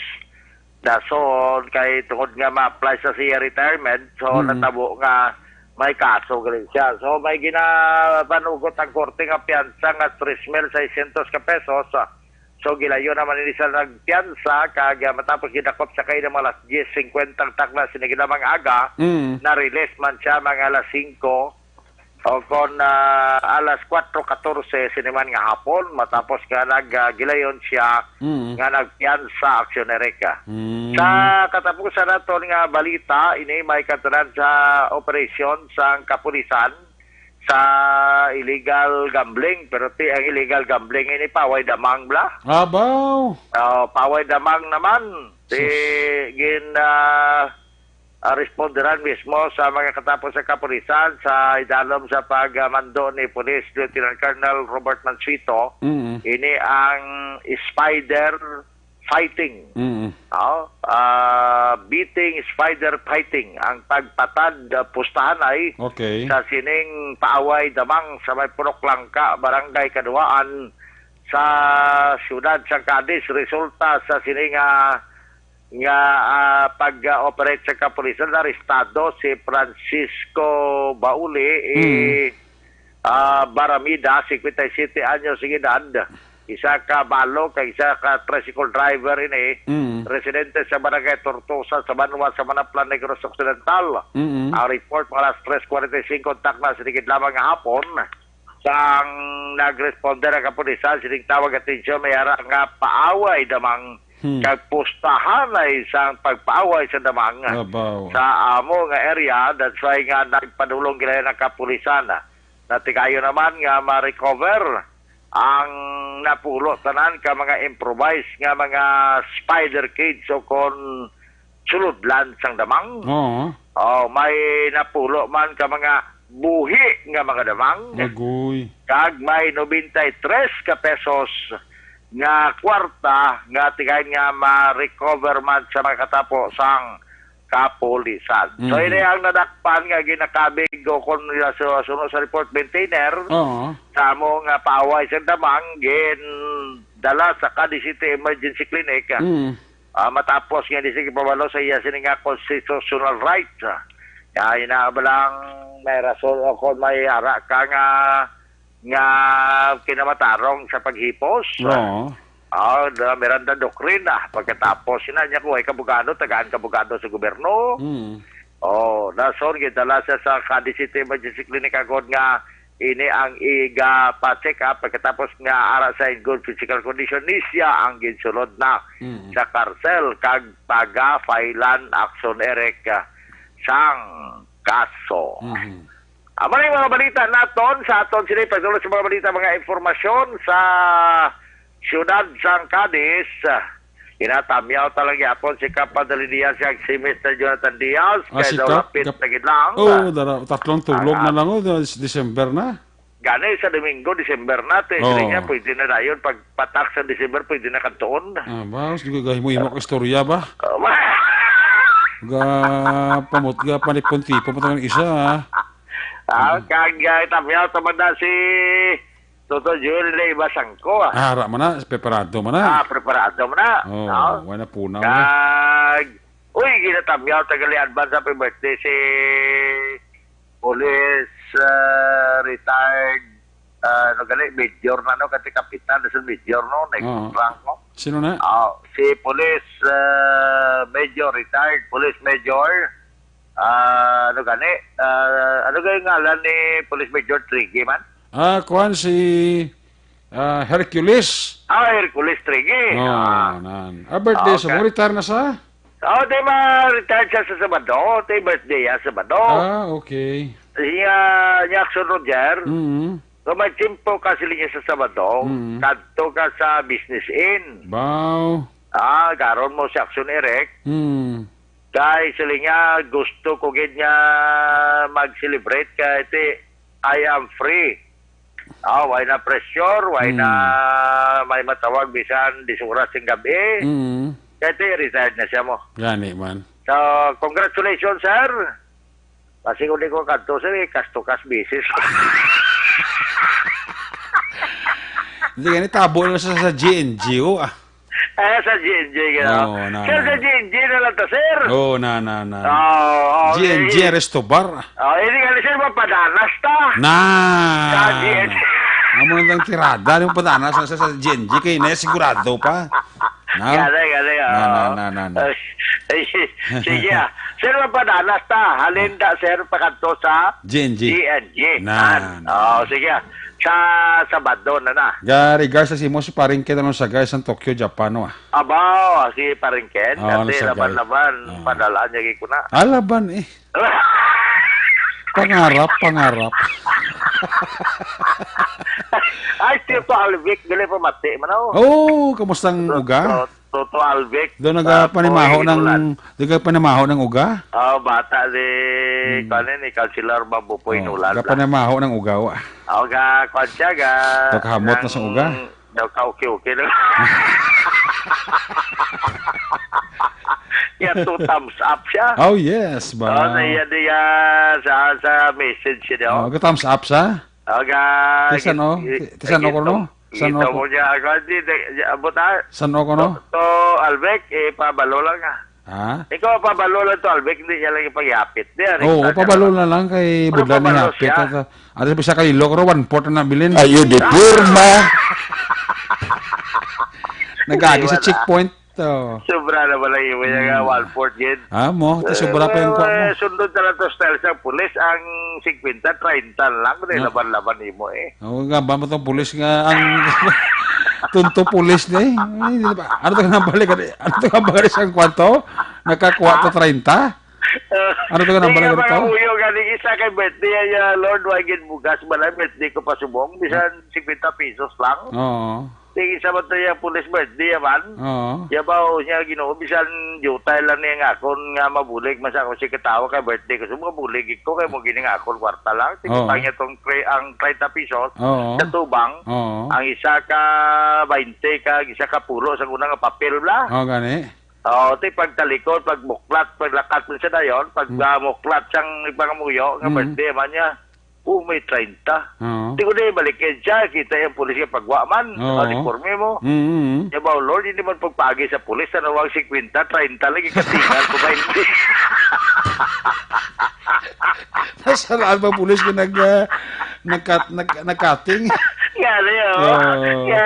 Dason kay tungod nga ma-apply sa siya retirement, so Mm. natabo nga may kaso gali siya. So may ginapanugot ang korte nga piyansa nga tres mil seiscientos ka pesos. So gilayo naman ini sa nagpiyansa kag, ah, matapos gidakop sa kaina mga alas diyes singkwenta ang takna sini gid lamang aga, Mm. na-release man siya mga alas singko o kon, ah, alas kwatro katorse sini man nga hapon, matapos nga nag, ah, gilayon siya Mm. nga nagpiyansa, Aksyon Erika. Mm. Sa katapusan naton nga balita, ini may katunan sa operasyon sang kapulisan sa illegal gambling, pero ti ang illegal gambling ini paway damang bla. Abaw. Oh, paway damang naman. Ti Sus. gin, ah, ah, responderan mismo sa mga katapos sa kapulisan sa idalom sa pagmando ni Police Lieutenant Colonel Robert Mansito. Mm. Ini ang spider fighting. Mm. Oh, ah, beating spider fighting ang pagpatad, ah, pustahanay Okay. sa sining paaway damang sa may Purok Langka, Barangay Kaduwaan sa siyudad sa Cadiz. Resulta sa sining, ah, nga, ah, pag-operate sa kapulisan, arestado si Francisco Bauli, eh, Mm. ah, Baramida, singkwenta y siyete anyos ang edad, isa ka balo kag isa ka tricycle driver ini, Mm. residente sa Barangay Tortosa sa Banwa sa Manaplan, Negros Occidental. Mm. Ang report mga alas tres kwarenta y singko takna sa dikit lamang nga hapon, sang nagresponde ang kapulisan sining tawag atensyon may ara nga paaway damang Hmm. kag pustahanay sang pagpaaway sa damang Abaw. sa amo nga area. That's why nga nagpadulong gila ang kapulisan. Natigayon naman nga ma-recover ang napulo tanan ka mga improvised nga mga spider cage o kon sulodlan sang damang. Oo. Oh, may napulo man ka mga buhi nga mga damang. Agoy. Kag may nobenta y tres ka pesos nga kwarta nga tigayon nga ma-recover man sa mga katapo sang kapulisan. So, Mhm. ini ang nadakpan nga ginakabig o kung nila sa suno sa report maintainer, Oo. sa amo nga paaway sa damang, gin dala sa Cadiz City Emergency Clinic. Mm. Ah, matapos nga di sige pabalo sa iya sini nga constitutional rights. Ah. Kaya ina ba lang may rason o kung may ara ka nga, nga kinamatarong sa paghipos. Oo. Ah, the Miranda Doctrine, ah. Pagkatapos, sina niya ko ay kabugado, tagaan kabugado sa gobyerno. Mm. Oh, dason gidala siya sa Cadiz City Emergency Clinic agod nga ini ang iga pa-check up pagkatapos nga ara sa in good physical condition ni siya ang ginsulod na Mm. sa karsel kag pagafailan action erek, ah, sang kaso. Mhm. Amo ni mga balita naton sa aton sini pagtulong sa mga balita, mga impormasyon sa siyudad sang Cadiz. Ginatamyaw ta lang gyapon si Kap Padre Diaz kag si Mister Jonathan Diaz, Ah, kay si daw Kap, lapit Kap-, na gid lang. Oh, dara, tatlong tulog Ang na lang, oh, Dis-, December na. Gani sa Domingo, December na, te. Oo. Sige nga, pwede na dayon. Pag patak sa December, pwede na kadtuon. Ah, ba? Sige, gahimo-himo ka istorya ba? Ah, ma- Ga pamut-, ga panipon-tipon pa tayo ng isa, ah. Ah, kag, ah, tamyaw ta man na si Toto Jun Leyva Sangko, ah. Ah, ara man na, preparado man na. Ah, preparado man na. Oh, no? Wala na punaw na. Kag, uy, ginatamyaw, tagali advance happy birthday si Police, ah, retired, ah, ano gali, Major na, no? Kasi kapitan, nasa Major, no? Next Oo. Rank, no? Sino na? Ah, si Police, ah, Major, retired Police Major. Ah, ano gani? Ah, ano gani ngalan ni Police Major Trigi man? Ah, kuwan si, ah, Hercules. Ah, Hercules Trigi. Oh, Ah. nan. Ah, birthday Ah, sa okay. mo, retire na sa? Oh, di ma-retire siya sa Sabado. Di birthday ya Sabado. Ah, okay. Siya, niya, Action Roger. Mm. Kung may tiyempo ka, siling niya, sa Sabado, Mm. kadto ka sa Business Inn. Baw. Ah, garon mo si Action Eric. Mm. Kay, siling niya, gusto ko gid nga mag-celebrate kay ti, I am free. Ah, way na pressure, way na Mm. may matawag bisan diyes oras sing gabi. Mm. Kay ti, retired na siya mo. Gani man. So, congratulations, sir. Kasi kung di ko kadto, sir, eh, kas to kas basis. Hindi, gani, tabo na sa, sa G N G, oh, ah. Ah, sa G N G, gano? Oo, na, Sir, na, sa na. G N G na lang ta, sir. Oo, na, na, na. Oo, okay. G N G, Resto Bar. Oh, hindi nga, sir, mapadanas ta. Na. Sa G N G. Amo na lang tirada, yung padanas na sa, sa G N G, kay na sigurado pa. Na? Gani, gani, Na, na, oo. na, na, na. Ay, ay, sige, ah. Sir, mapadanas ta. Halin ta, sir, pakadto sa G N G. G N G. Na, Nan. na. Oh, sige, ah. Sa Sabado na na. Ga, regards sa simo si Paring Ken, ano, sa guys, sa Tokyo, Japan, no, ah. Abaw, si Paring Ken, Oo, dati, ano, sa guys. laban-laban, Oo. padalaan niya, gid ko na. Ah, laban, eh. Pangarap, pangarap. Ay, si Toto Alvik, dili pa mati man, oh. Oh, kamusta ang uga? Toto, Toto Alvik, Doon ah, nagapanimaho Boy ng, Inulan. Doon nagapanimaho ng uga? Oh, bata ni, Hmm. kuwan ni Councilor Babupoy Oh, Inulan, nagapanimaho ng uga, wa? Oh, ga, kuwan siya, ga, Nakahamot na sa ng uga? Daw ka okay-okay lang. Kaya two thumbs up siya. Oh, yes, ba? Oh, sa iya, di, ah, sa, sa message siya, Oh, oh. Ka thumbs up sa? Oh, ga-, Ti san, oh? git-, Ti, ti san, oh, git-, kono? San, git-, oh, mo ko? niya, ako, di, di, di, abot, ah. San, oh, kono? To, to, Alvec, eh, pabalo lang, ah. Ha? Ikaw, pabalo lang to, Alvec, hindi niya lang ipagyapit. Di, ah, Oo, next time pabalo na lang. na lang kay Pero budlan ni pabalo hapit siya. At, at, at sa kalilo, pero one-fourth na nabilin. Ayo, di porma. Nag-agi sa Wala. checkpoint, oh. Sobra na ba lang yung mga Hmm. one-fourth, gid? Ah, mo? Ti sobra pa yung kuha mo. Eh, sundot na lang to style sa pulis, ang singkwenta, treinta lang, kung Oo. laban-laban nimo, eh. Oo nga, ba mo tong pulis nga, ang tunto pulis na, eh. Ay, di ba? Ano to nga balik? Ano to nga balik sa kwanto? Nakakuha to Ha? treinta? Ano to nga Di nang nga, balik mga to? uyo, galing isa kay birthday, ay, ah, Lord, wagin bugas, balay, birthday ko pa subong, bisan singkwenta pesos lang. Oo. Di isa man to yung pulis birthday, yaman. Oo. Yabaw niya, Ginoo, bisan jutay lang niya nga akon nga mabulig man sa akong sikatawa kay birthday ko. So, mabulig ko kay mo gini nga akon kwarta lang. Oo. Tikutang niya tong tre-, ang treinta pesos Oo. sa tubang. Oo. Ang isa ka bainte ka, isa ka pulo sa una nga papel, bla? Oo, gani. Oo, ti pagtalikod, pagmuklat, paglakat mo siya dayon, pag, Mm. ah, muklat siyang ipangamuyo, nga Mm. birthday man niya, oh, may treinta. Oo. Di ko na ibalik yan siya, kita yung pulis nga pagwa man, Oo. uniforme mo. Mm, mm. Yabaw, Lord, hindi man pagpagi sa pulis, sa nawag singkwenta, treinta lagi katingal ko, bainte. Nasaraan ba pulis nga nag, ah, nagkat-, nag-, nagkating? Gani, oh. Oo. Kaya,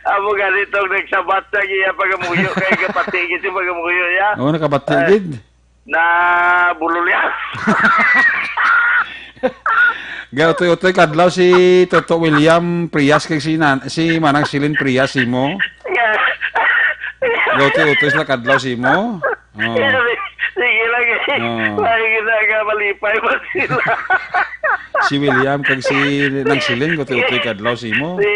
amo gani tong nagsabat sa iya pagamuyo, kay kapatigid sa pagamuyo, ya. Oo, nakabati Eh, gid. na bulol, ya. Gautoy-utoy kadlaw si Toto William Prias kag si nan-, si Manang Silin Prias, imo. Yeah. Gautoy-utoy sila kadlaw si imo. Oh. Sige lang, eh. Oh. Lagi na nga malipay pa sila. Si William kag si Nang Siling, utoy-utoy kadlaw si imo. Si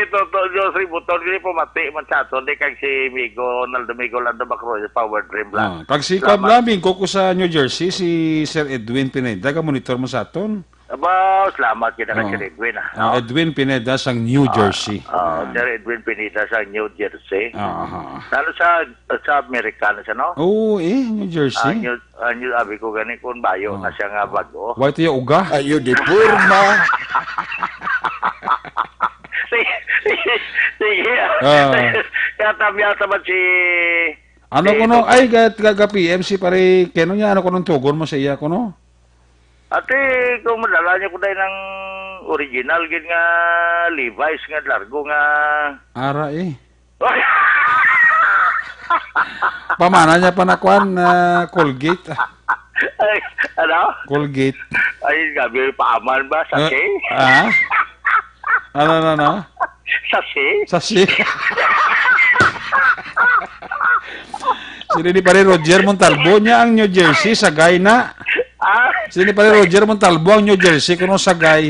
Toto Joseph Buton, gini pumati man sa aton, di kag si Migo, Naldo Migo Lando Bacroy, Power Dream lang. Ah, kag si Salamat. Kwan Laming, kuko sa New Jersey, si Sir Edwin Pineda, ka monitor mo sa aton. Aba, salamat kita kay Oo. Sir Edwin, ah. Ah, No? Edwin Pineda sang New Ah, Jersey. ah, Ah. Sir Edwin Pineda sang New Jersey. Aha. Lalo sa, sa Amerikano siya, no? Oo, eh, New Jersey. Ah, New, ah, New, abi ko gani kung bayo Oo. na siya nga bago. Why to yung uga? Ayo, di porma. Sige, sige, sige. Ah. Katamya sa man si Ano si kuno? Toto. Ay, ga, ga, ga P M si pare, kano niya, ano kuno tugon mo sa iya kuno? Ate, kung madala niya ko dahil ng original, gid nga Levi's nga largo nga Ara eh. Pamana niya pa na kwan, ah, Colgate. Ay, ano? Colgate. Ay, gabi, paaman ba? Eh, Sachet? Ah? Ano, ano, ano? Sachet? Sachet. Sino ni pare Roger Montalbo niya ang New Jersey, sagay na. Ah? Sino ni pare Roger Montalbo ang New Jersey, kuno sagay?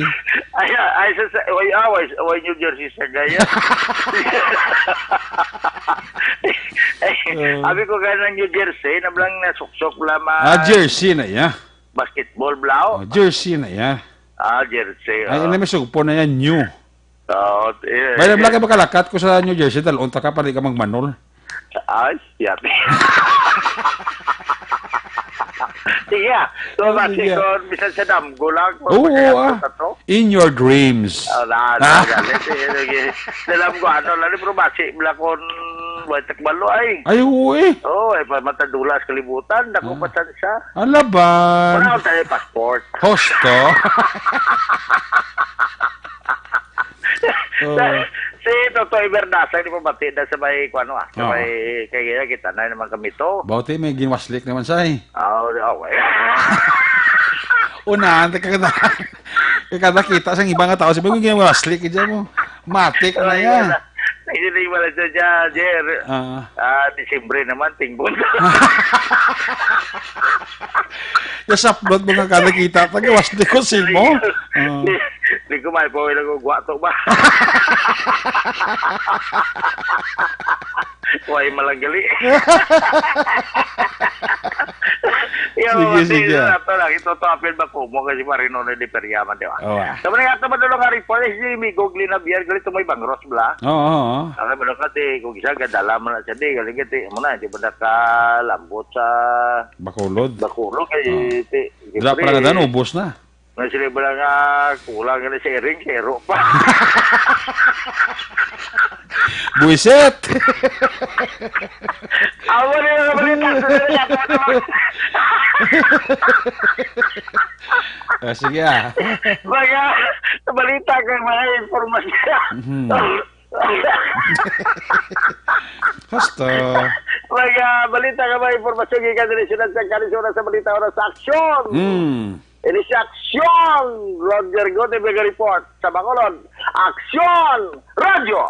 Ay, ay, sa, sa, why, ah, why, why New Jersey sagay, ah? Eh, Oh. Abi ko kaya ng New Jersey, na blang nasuksok lamang. Ah, jersey na iya. Basketball, blau. Oh, jersey na iya. Ah, jersey, Ay, ah. Ano may sugpo na yan, new. Oh, eh, May eh. Nabla ka makalakat ko sa New Jersey, dalon ta ka, pwede ka magmanol. Ay, yati. Sige, ah. So, Oh, basi sige. Ko, bisan sa damgo lang, Oo, magpakayat ah. Sa to. In your dreams. Ah, na, na, Ah? Galit. Sige, sige. Dalam ko, ano, lalo, pero basi, bla, kung, wala, takbalo, ay. Ay, oo, eh. Oo, eh, pa-, matadulas kalibutan, dako Ah. pa sa siya. Alaban. Wala akong tayo passport. Hosto. Oo. Si Toto Ibernasa, di pa bati na sa may, kung ano, ah, sa Oo. May, kaya kita na naman kami to. Bauti, may ginwaslik naman siya, eh. Oo, okay. Unahan, kada, kada kita sa iba nga tao, sabi ko, "Ginwaslik, kaya mo. Matik na Ay, yan." Wala. Hindi wala siya, siya, Jer. Ah. Ah, Disyembre naman, tingbon. Nasaplot mo nga kada kita, tagiwas di ko simo. Ah. Di, di ko may pawil ako, gwato ba? Huwag malanggali. Yo, Sige, sige, sige. Ato lang, ito to, apil ba kumo kasi marino na di peryaman, di ba? Oo, ah. Sa mga ato madulong nga report, eh, si Migo Glinabier, gali to may bangros, bla? Oo, oo, oo. Ang mga kati, kung isa, gadala mo na siya, di, galing kati, mo na, di ba nakalambot sa Bacolod? Bacolod, kay, Oo. Ti, Dila siyempre, pala nga dan, ubos na. Nga sila ba nga kulang nga na sa iring, kero pa. Buisit! Awa na yung balita sa balita. Ah, sige, ah. Mga balita kay mga impormasyon. Mhm. Hasta. Mga balita kay mga impormasyon gikan diri sa Kalisura sa Balita, Oras sa Aksyon. Mm. Ini si Aksyon, Roger Gote, mega report sa Bacolod. Aksyon! Radyo!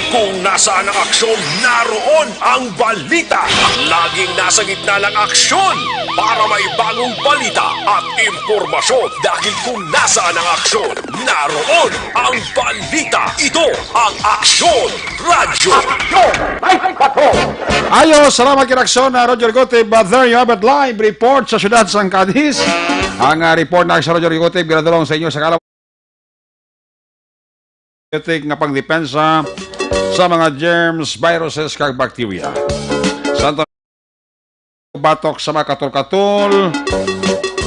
Kung nasaan ang aksyon, naroon ang balita. Laging nasa gitna ng aksyon para may bagong balita at impormasyon. Dahil kung nasaan ang aksyon, naroon ang balita. Ito ang Aksyon Radyo. Ayo, salamat kay Aksyon, ah, Roger Gotib. But there you have it, live report sa siyudad sang Cadiz. Ang, ah, report na sa Roger Gotib, ginadulong sa inyo sa kalaw-, antibiotic nga pangdepensa sa mga germs, viruses, kag bacteria. Sa batok sa mga katol-katol,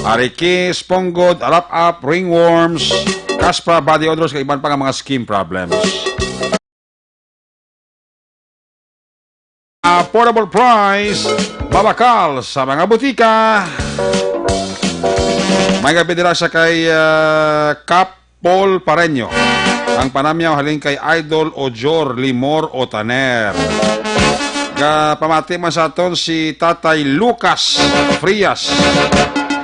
arikis, punggod, alap-ap, ringworms, kaspra, body odors, kag iban pa nga mga skin problems. Affordable price, mabakal sa mga butika. May gabi dira sa kay, ah, Kap Paul Pareño. Ang panamyaw halin kay Idol Ojor Limor Otaner. Gapamati man sa aton si Tatay Lucas Frias.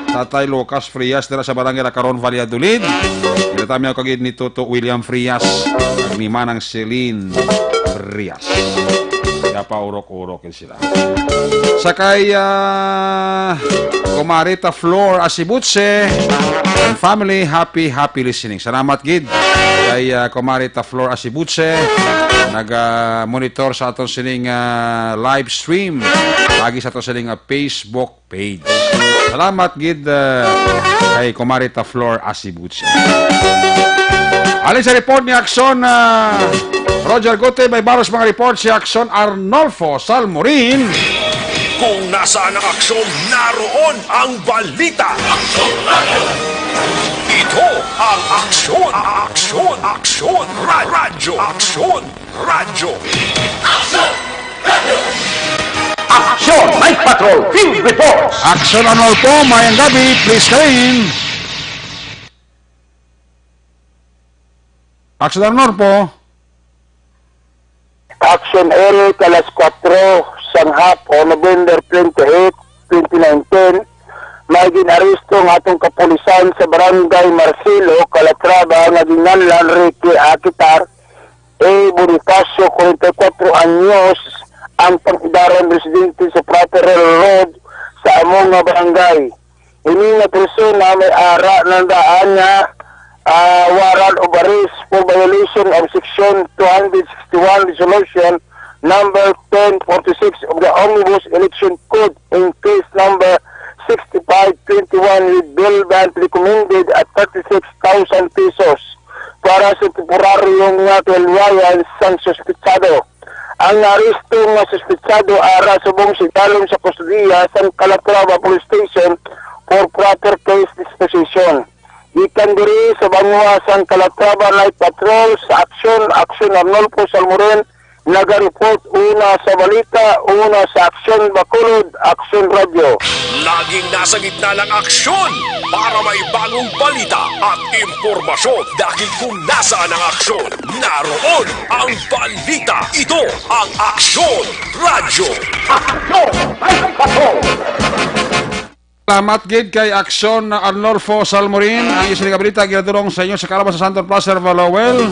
Tatay Lucas Frias dira sa Barangay Lacaron, Valladolid. Ginatamyaw kagid ni Toto William Frias, kag ni Manang Celine Frias. Gapaurok-urok sila. Sa kay, ah, Kumarita Flor Asibutse and family, happy, happy listening. Salamat gid kay, ah, Kumarita Flor Asibutse, naga-monitor sa aton sining, ah, live stream lagi sa aton sining, ah, Facebook page. Salamat gid, ah, kay Kumarita Flor Asibutse. Alin sa report ni Aksyon, ah, Roger Gute, may baros mga report si Aksyon Arnolfo Salmorin. Kung nasaan ang aksyon, naroon ang balita. Ito ang Aksyon, Aksyon, Aksyon, Ra- Radyo, Aksyon, Radyo. Aksyon Night Patrol Field Reports. Aksyon Arnolfo, mayang gabi, please come in. Aksyon Arnolfo. Action Eric, alas kuwatro sang hap o November twenty-eight, twenty nineteen, may gin-aresto nga atong kapulisan sa Barangay Marcelo, Calatrava, nga ginganlan Ricky Akitar A. Bonifacio, forty-four anyos, ang pang-edaran, residente sa Proper Road sa amo nga barangay. Ini nga persona may ara nandaan nga, ah, warrant of arrest for violation of Section two hundred sixty-one Resolution Number ten forty-six of the Omnibus Election Code in case number sixty-five twenty-one, with bail bond recommended at thirty-six thousand pesos para sa temporaryo nga kaluwayan sang suspetsado. Ang naaresto nga suspetsado ara subong sa ikalom sa kustodiya sang Calatrava Police Station for proper case disposition. Gikan diri sa banwa sang Calatrava Night Patrol sa Aksyon, Aksyon Arnolfo Salmorin, naga-report una sa balita, una sa Aksyon Bacolod, Aksyon Radyo. Laging nasa gitna ng aksyon para may bagong balita at impormasyon, dahil kung nasaan ang aksyon, naroon ang balita. Ito ang Aksyon Radyo. Aksyon Night Patrol. Salamat gid kay Aksyon Arnolfo Salmorin. Ang isa nga balita ginadulong sa inyo sa kalaban sa Santon Plaza, Valowel.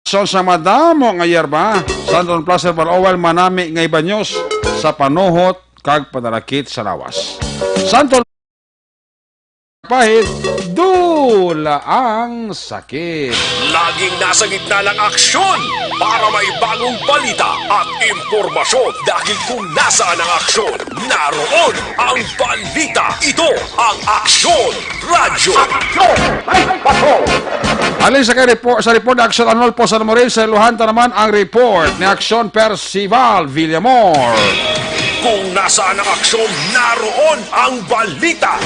Aksyon sa madamo nga yerba, Santon Plaza, Valowel, manami nga ibanyos sa panuhot kag panalakit sa lawas. Santon pahit, dula ang sakit. Laging nasa gitna ng aksyon para may bagong balita at impormasyon, dahil kung nasaan ang aksyon, naroon ang balita. Ito ang Aksyon Radyo. Aksyon Night Patrol. Alin sa kay report, sa report ni Aksyon Arnolfo Salmorin, sa iluhan ta naman ang report ni Aksyon Percival Villamor. Kung nasaan ang aksyon, naroon ang balita.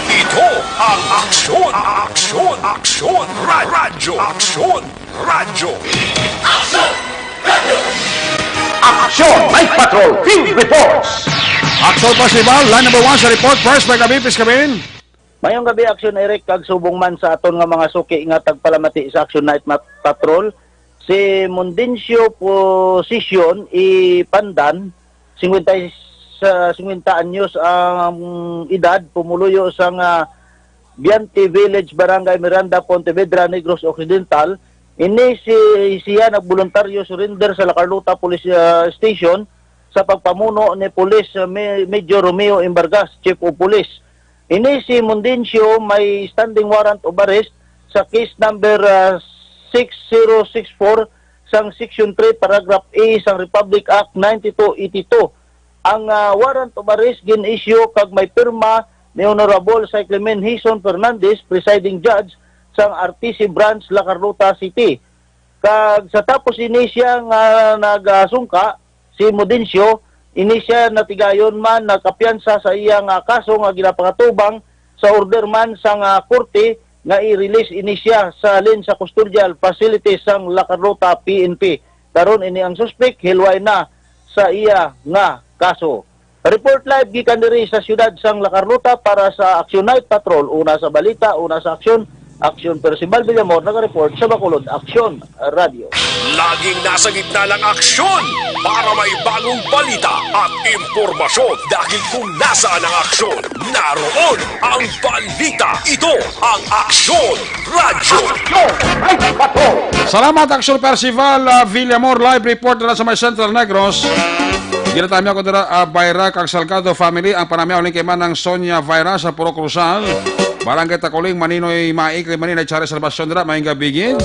Ito ang Aksyon, Aksyon, Aksyon, Ra- Radyo, Aksyon, Radyo. Aksyon Night Patrol Field Reports. Aksyon Percival, line number one sa report. First, may gabi, please come in. Mayong gabi, Aksyon Eric, kag subong man sa aton nga mga suki nga tagpalamati sa Aksyon Night Mat- Patrol. Si Mundencio Position I. Pandan, singkwenta, sa singkwenta anyos ang edad, pumuluyo sang, ah, Biante Village, Barangay Miranda, Pontevedra, Negros Occidental. Ini si, siya nagboluntaryo surrender sa La Carlota Police, ah, Station sa pagpamuno ni Police, ah, Ma-, Major Romeo Imbargas, Chief of Police. Ini si Mundencio may standing warrant of arrest sa case number, ah, six zero six four sang Section three, Paragraph A sang Republic Act ninety-two eighty-two. Ang, ah, warrant of arrest gin-issue kag may pirma ni Honorable Cyclamen Hison Fernandez, Presiding Judge sang R T C Branch, La Carlota City. Kag sa tapos ini siya nga nagasungka, si Mudencio, ini siya natigayon man nagkapiyansa sa iya nga kaso nga ginapangatubang sa order man sang, ah, korte nga i-release ini siya sa halin sa custodial facility sang La Carlota P N P. Karon ini ang suspek hilway na sa iya nga kaso. Report live gikan diri sa siyudad sang La Carlota para sa Action Night Patrol. Una sa balita, una sa aksyon, Aksyon Percival Villamor, naga-report sa Bacolod Aksyon Radyo. Laging nasa gitna ng aksyon para may bagong balita at impormasyon, dahil kung nasaan ang aksyon, naroon ang balita. Ito ang Aksyon Radyo. Aksyon Night Patrol. Salamat, Aksyon Percival, ah, Villamor, live report na sa may Central Negros. Ginatamya ko dira, ah, Bayra kag Salgado family, ang panamyaw ni kay Manang Sonia Bayra sa Purok Rosal, Barangay Takuling, Maninoy Mai, kay Maninoy Charles Salvacion dira, maayong gabi gid.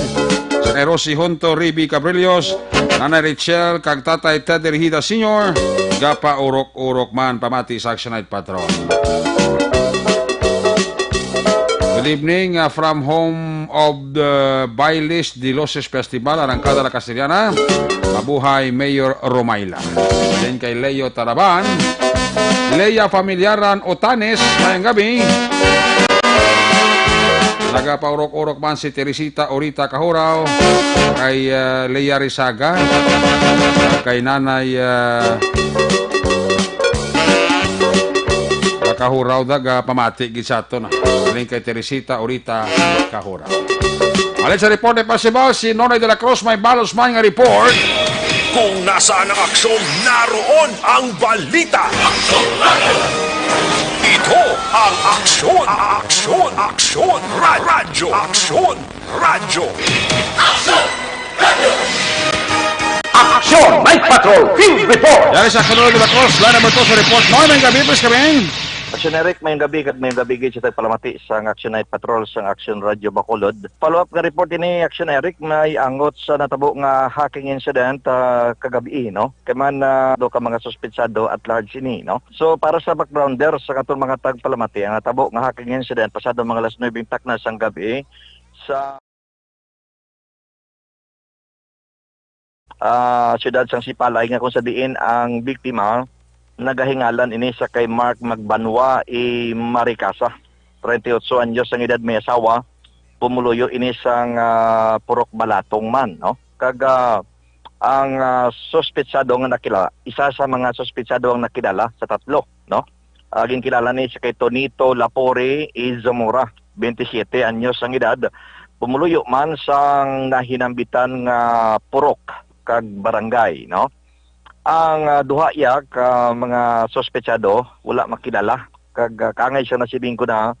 Sa kay Rosie Hunto, Riby Cabrillos, Nanay Richelle, kag Tatay Teddy Rihida Senior, gapaurok-urok man pamati sa Action Night Patrol. Good evening, ah, from home of the Bailes de Luces Festival, Arangkada, La Castellana. Mabuhay, Mayor Romaila. Din kay Leo Taraban, Lea Familiaran Otanes, maayong gabi. Nagapaurok-urok man si Teresita Orita Kahuraw, kay, ah, Lea Rizaga, kay Nanay, ah, Kahuraw, daga pamati gid sa aton, ah. Galing kay Teresita Orita Kahuraw. Alang sa report ni Pasibaw, si Nonoy de la Cruz may balos man nga report. Kung nasaan ang aksyon, naroon ang balita. Ito ang Aksyon, Aksyon, Aksyon, Ra-, Radyo, Aksyon, Radyo. Aksyon Night Patrol Field Report. Dari sa Colorado de la Cruz, Lana Bertoso report. Maayong gabi, please, kami. Aksyon Eric, maayong gabi, kag maayong gabi gid sa tagpalamati sa Aksyon Night Patrol sa Aksyon Radyo Bacolod. Follow-up nga report ini, Aksyon Eric, may angot sa natabo nga hacking incident, ah, kagabi, no? Kay man, ah, do ka mga suspetsado at large ini, no? So, para sa backgrounder sa aton mga tagpalamati, ang natabo nga hacking incident pasado mga alas nuebe takna sang gabi sa ah, siyudad sang Sipalay, nga kung sa diin ang biktima nagahingalan ini sa kay Mark Magbanwa y Maricasa, treinta y ocho anyos ang edad, may asawa, pumuluyo ini sang, ah, Purok Balatong man, no? Kag, ah, ang, ah, suspetsado nga nakilala, isa sa mga suspetsado ang nakilala sa tatlo, no? Ah, ginkilala ni sa kay Tonito Lapore y Zamora, twenty-siete anyos ang edad, pumuluyo man sang nahinambitan nga purok kag barangay, no? Ang, ah, duha iya ka mga suspetsado wala makilala, kag, ah, kaangay siya nasiling ko na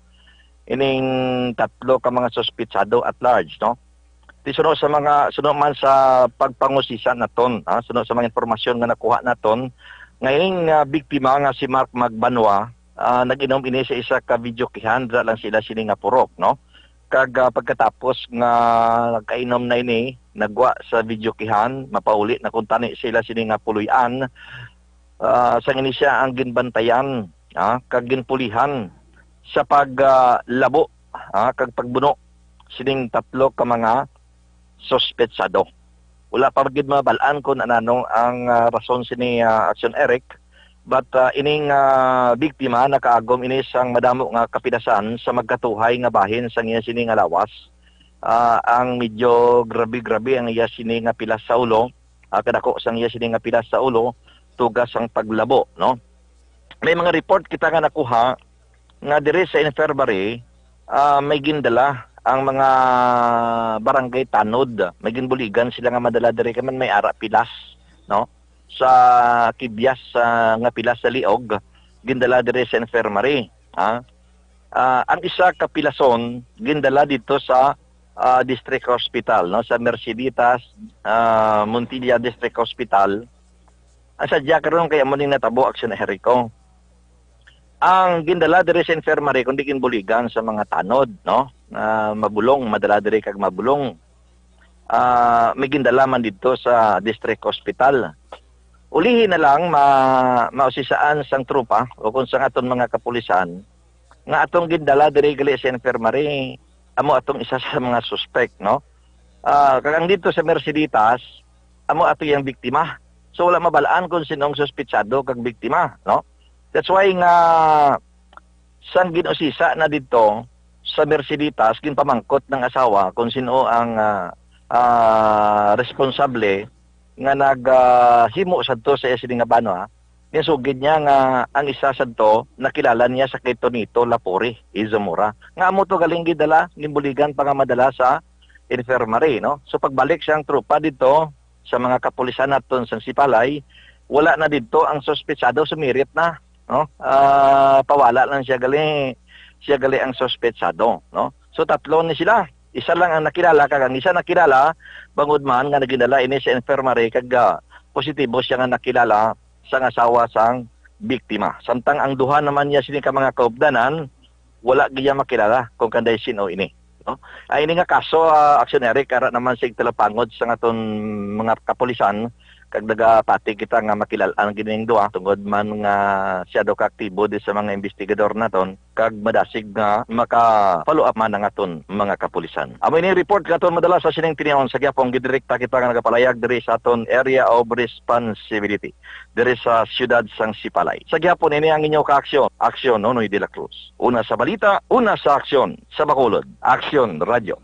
ining tatlo ka mga suspetsado at large, no? Di suno sa mga, suno man sa pagpangusisa naton, ha, suno sa mga impormasyon nga nakuha naton, nga ining, ah, biktima nga si Mark Magbanwa, ah, nag-inom ini sa isa ka videokehan, dira lang sila sini nga purok, no? Kag, ah, pagkatapos nga nagkainom na ini, nagwa sa videokehan, mapauli na kuntani sila sini nga puloy-an, ah, sang ini siya ang ginbantayan, ah, kag ginpulihan sa pag, ah, labo, ah, kag pagbuno sining tatlo ka mga suspetsado. Wala pa gid mabal-an kung anano ang, ah, rason sini, ah, aksyon, Eric. But, ah, ining, ah, biktima nakaagom ini sang madamo nga kapilasan sa magkatuhay nga bahin sang iya sini nga lawas. Ah, ang medyo grabe-grabe ang iya sini nga pilas sa ulo, ah, kadako sang iya sini nga pilas sa ulo, tuga sang paglabo, no? May mga report kita nga nakuha nga diri sa infirmary, ah, may gindala ang mga barangay tanod. May ginbuligan sila nga madala diri kay man may ara pilas, no? Sa kibyas, ah, nga pilas sa liog, gindala diri sa infirmary, ha? Ah, ang isa ka pilason gindala dito sa, ah, District Hospital, no, sa Merceditas, ah, Montilla District Hospital. Ang sadya karon kay amo ning natabo, aksyon, Erico. Ang gindala diri sa infirmary, kundi ginbuligan sa mga tanod, no? Ah, mabulong, madala diri kag mabulong. Ah, may gindala man didto sa district hospital. Ulihi na lang ma-, mausisaan sang tropa o kung sang aton mga kapulisan nga atong gindala diri gali sa infirmary, amo atong isa sa mga suspect, no? Ah, kag ang dito sa Merceditas, amo ato yang biktima. So, wala mabalaan kung sino ang suspetsado kag biktima, no? That's why nga sang gin-usisa na didto sa Merceditas, ginpamangkot ng asawa kung sino ang, ah, ah, responsable nga nag, ah, himo sadto sa iya sini nga banwa. Ginsugid niya nga ang isa sadto nakilala niya sa kay Tonito Lapori Izamora. Nga amo to galing gidala, ginbuligan pa nga madala sa infirmary, no? So pagbalik sang tropa didto sa mga kapulisan naton sa Sipalay, wala na didto ang suspetsado, sumirit na, no? Ah, pawala lang siya gali, siya gali ang suspetsado, no? So tatlo ni sila. Isa lang ang nakilala, kag ang isa nakilala, bangod man nga nagindala ini sa infirmary, kag, ah, positibo siya nga nakilala sang asawa sang biktima. Samtang ang duha naman niya sini ka mga kaupdanan, wala giya makilala kung kanday sin-o ini, no? Ay, ini nga kaso, ah, Action Eric, ara naman sig talapangod sa aton mga kapulisan, kag nagapati kita nga makilal-an gid ning duha, tungod man nga siya daw ka aktibo di sa mga investigador naton, kag madasig nga maka-follow up man ang aton mga kapulisan. Amo ini report nga aton madala sa sining tinion. Sa gihapon, gidirekta kita nga nagapalayag diri sa aton area of responsibility, diri sa siyudad sang Sipalay. Sa gihapon, ini ang inyo kaaksyon, Aksyon Nonoy de la Cruz. Una sa balita, una sa aksyon, sa Bacolod, Aksyon Radyo.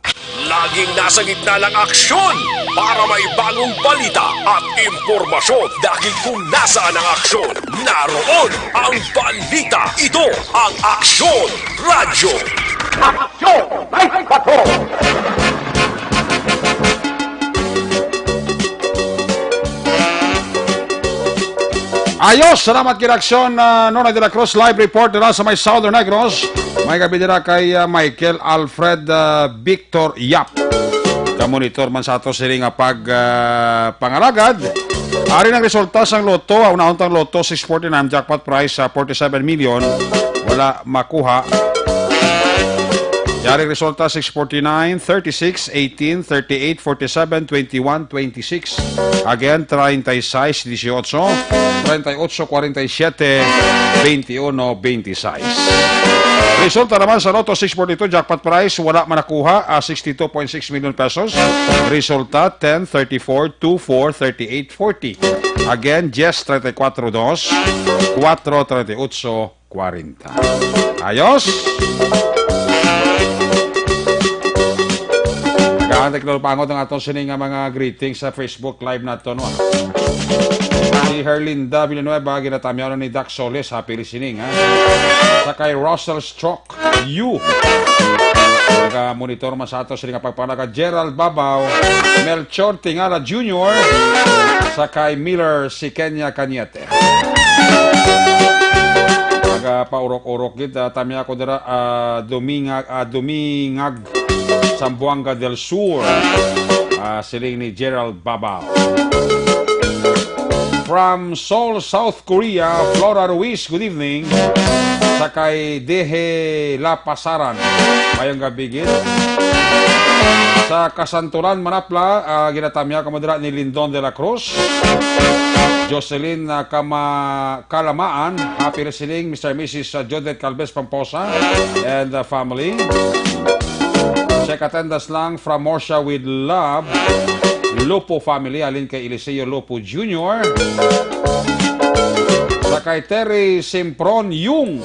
Laging nasa gitna ng aksyon para may bagong balita at impormasyon. Dahil kung nasaan ang aksyon, naroon ang balita. Ito ang Aksyon Radyo. Aksyon! May bato! Ayos, salamat gid, Aksyon, ah, Nonoy de la Cruz, live report dira sa may Southern Negros. May gabi dira kay, ah, Michael Alfred, ah, Victor Yap. Ka-monitor man sa ato sini nga pag, ah, pangalagad. Ari nang resulta sang lotto, ah, unahon tang lotto, six forty-nine, jackpot prize sa forty-seven million. Wala makuha. Yari resulta, six forty-nine, thirty-six, eighteen, thirty-eight, forty-seven, twenty-one, twenty-six. Again, treinta y seis dieciocho, treinta y ocho cuarenta y siete, veintiuno veintiséis. Resulta naman sa Lotto six forty-two jackpot prize, wala man nakuha, ah, sixty-two point six million pesos. Resulta, ten, thirty-four, two, four, thirty-eight, forty. Again, dies treinta y cuatro dos, cuatro treinta y ocho, kwarenta. Ayos! Nagaantik na pangot ang aton sini nga mga greetings sa Facebook Live nato, no? Si Herlinda Villanueva, ginatamyaw na ni Doc Solis, happy listening, ha? Sa kay Russell Stroke, you. Naga-monitor man sa ato sini nga pagpanaga, Gerald Babao, Melchor Tingala Junior, sa kay Miller si Kenya Cañete. Nagapaurok-urok gid, ah, tamya ko dira, ah, Dumingag, ah, Dumingag, Zamboanga del Sur. Ah, siling ni Gerald Babao. From Seoul, South Korea, Flora Ruiz, good evening. Sa kay Dehe La Pasaran, mayong gabi gid. Sa Kasantulan, Manapla, ah, ginatamya kamo dira ni Lindon de la Cruz. Jocelyn, ah, Kama-, Kalamaan, happy listening, Mister and Missus, ah, Judith Calves Pamposa, and, ah, family. Check attendance lang from Morsha with love. Lupo family, halin kay Eliseo Lupo Junior. Sa kay Terry Simpron Yung.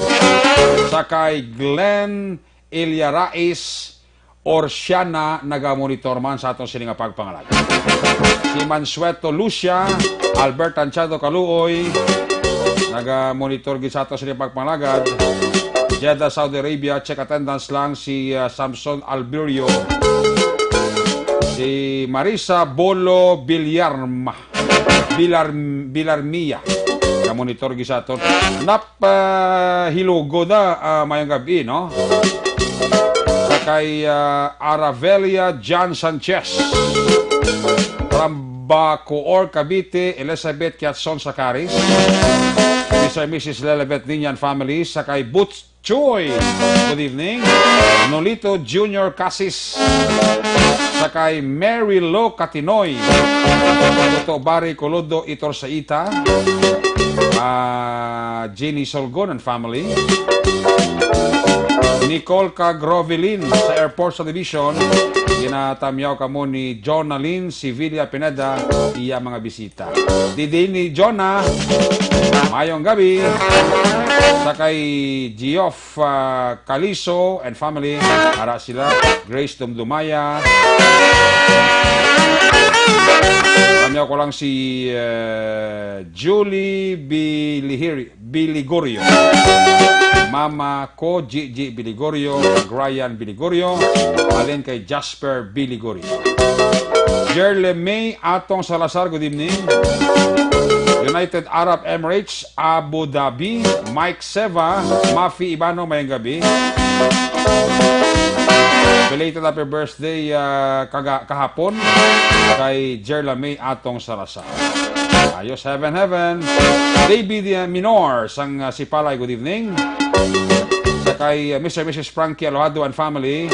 Sa kay Glenn Ilyarais Orsiana, nagamonitor man sa aton sini nga pagpangalagad. Si Mansueto Lucia, Albert Anchado Kaluoy, nagamonitor gid sa aton sini nga pagpangalagad. Jeddah, Saudi Arabia, check attendance lang si, ah, Samson Alberio. Si Marisa Bolo Villarma. Bilar-, Bilarmia. Ka-monitor gid sa aton. Nap, ah, Hilugo na, ah, mayong gabi, no? Sa kay, ah, Aravelia John Sanchez. From Bacoor, Cavite, Elizabeth Kiatson Sacaris. Mister and Missus Lelebet Niña and family. Sa kay Boots Choi, good evening. Nolito Junior Casis, sa kay Mary Lou Catinoy, Toto Barry Colodo Itorsaita, ah, Jenny Solgon and family. Nicole Cagrovilin sa Airport Subdivision, ginatamyaw kamo ni Jonalyn Sevilla Pineda, iya mga bisita. Didi ni Jonah, mayong gabi. Sa kay Geoff, ah, Caliso and family, ara sila, Grace Dumdumaya. Ano ko lang si, eh, Julie Bilihiri-, Biligorio. Mama ko, Gigi Biligorio, kag Ryan Biligorio, alin kay Jasper Biligorio. Jerle May Atong Salazar, good evening. United Arab Emirates, Abu Dhabi, Mike Seva, Mafi Ibano, mayang gabi. Belated happy birthday, ah, kaga-, kahapon kay Jerla May Atong Salazar. Ayos, heaven, heaven. David, uh, Minor sang, uh, Sipalay, good evening. Sa kay, uh, Mister Missus Frankie Alohado and family.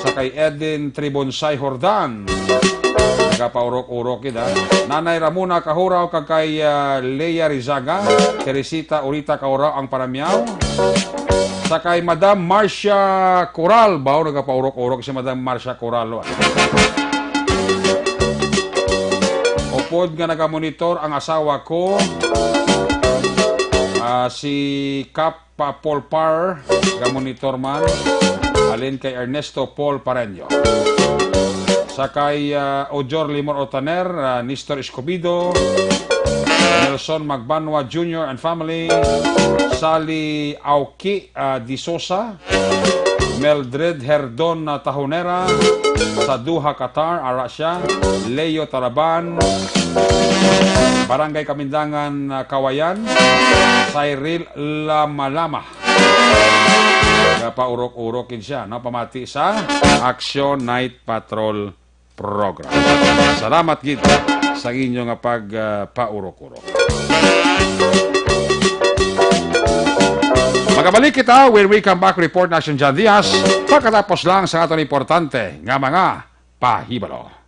Sa kay Edin Tribonsay Jordan. Nagapaurok-urok gid, ha. Nanay Ramona Kahuraw kag kay, uh, Lea Rizaga. Teresita Urita Kahuraw ang panamyaw. Sa kay Madam Marcia Coral, ba, nagapaurok-urok si Madam Marcia Coral, oh. Upod nga nagamonitor ang asawa ko, ah, si Kap, ah, Paul Par, nagamonitor man, halin kay Ernesto Paul Pareño. Sa kay, ah, Ojor Limor Otaner, ah, Nestor Escobido, Nelson Magbanwa Junior and family, Sally Auki, ah, Di Sosa, Mildred Herdon na Tahonera, sa Doha, Qatar, ara siya, Leo Taraban, Barangay Kamindangan, ah, Kawayan, Cyril Lamalama. Nagapaurok-urok gid siya, no? Pamati sa Action Night Patrol Program. Salamat gid sa inyo nga pag, ah, paurok-urok. Magabalik kita when we come back, report na si John Diaz. Pagkatapos lang sa aton importante nga mga pahibalo.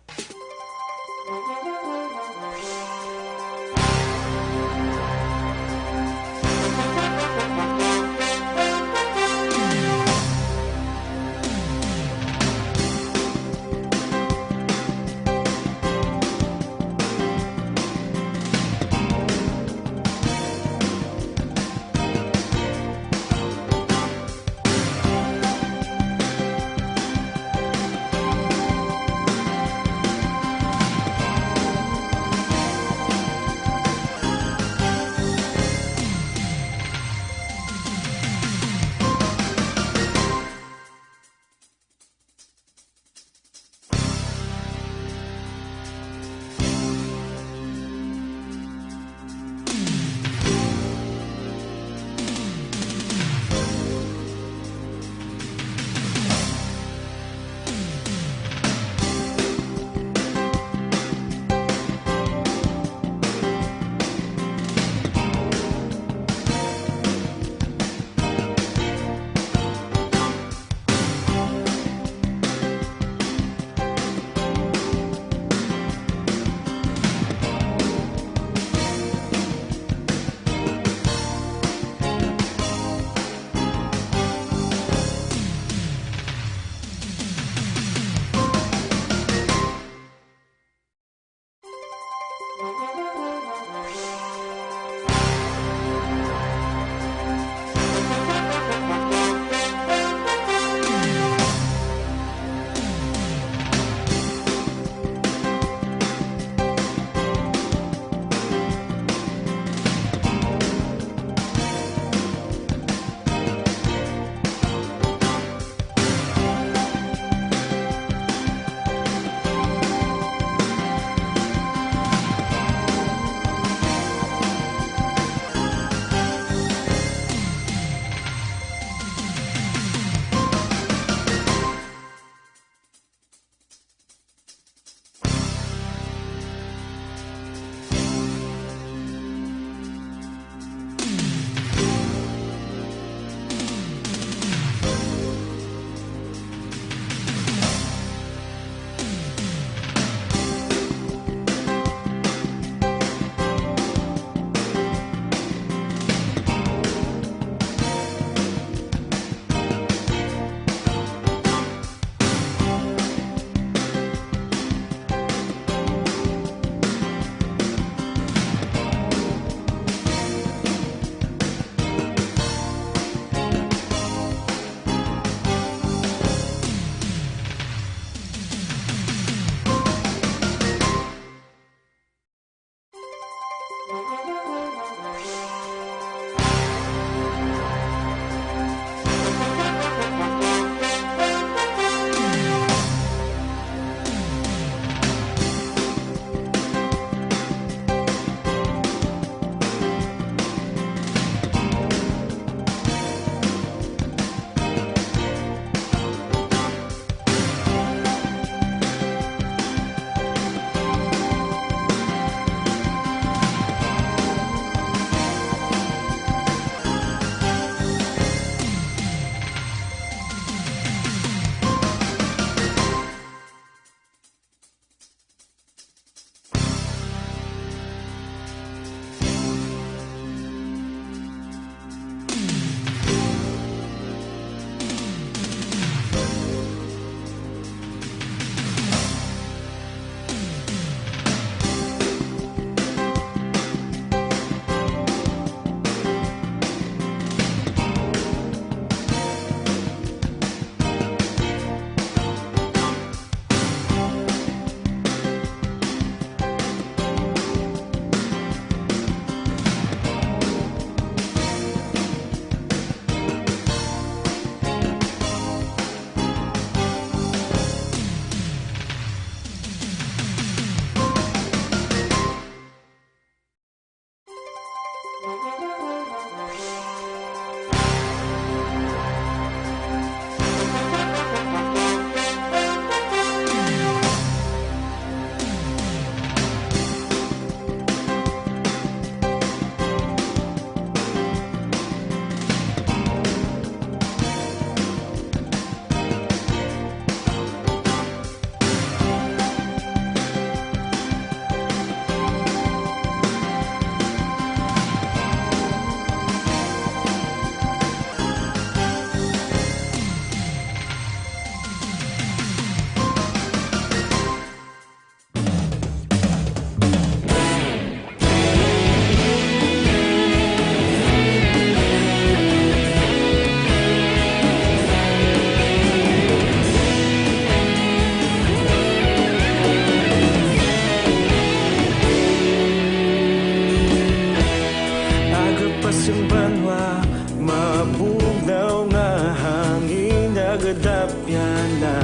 Kadapyan na,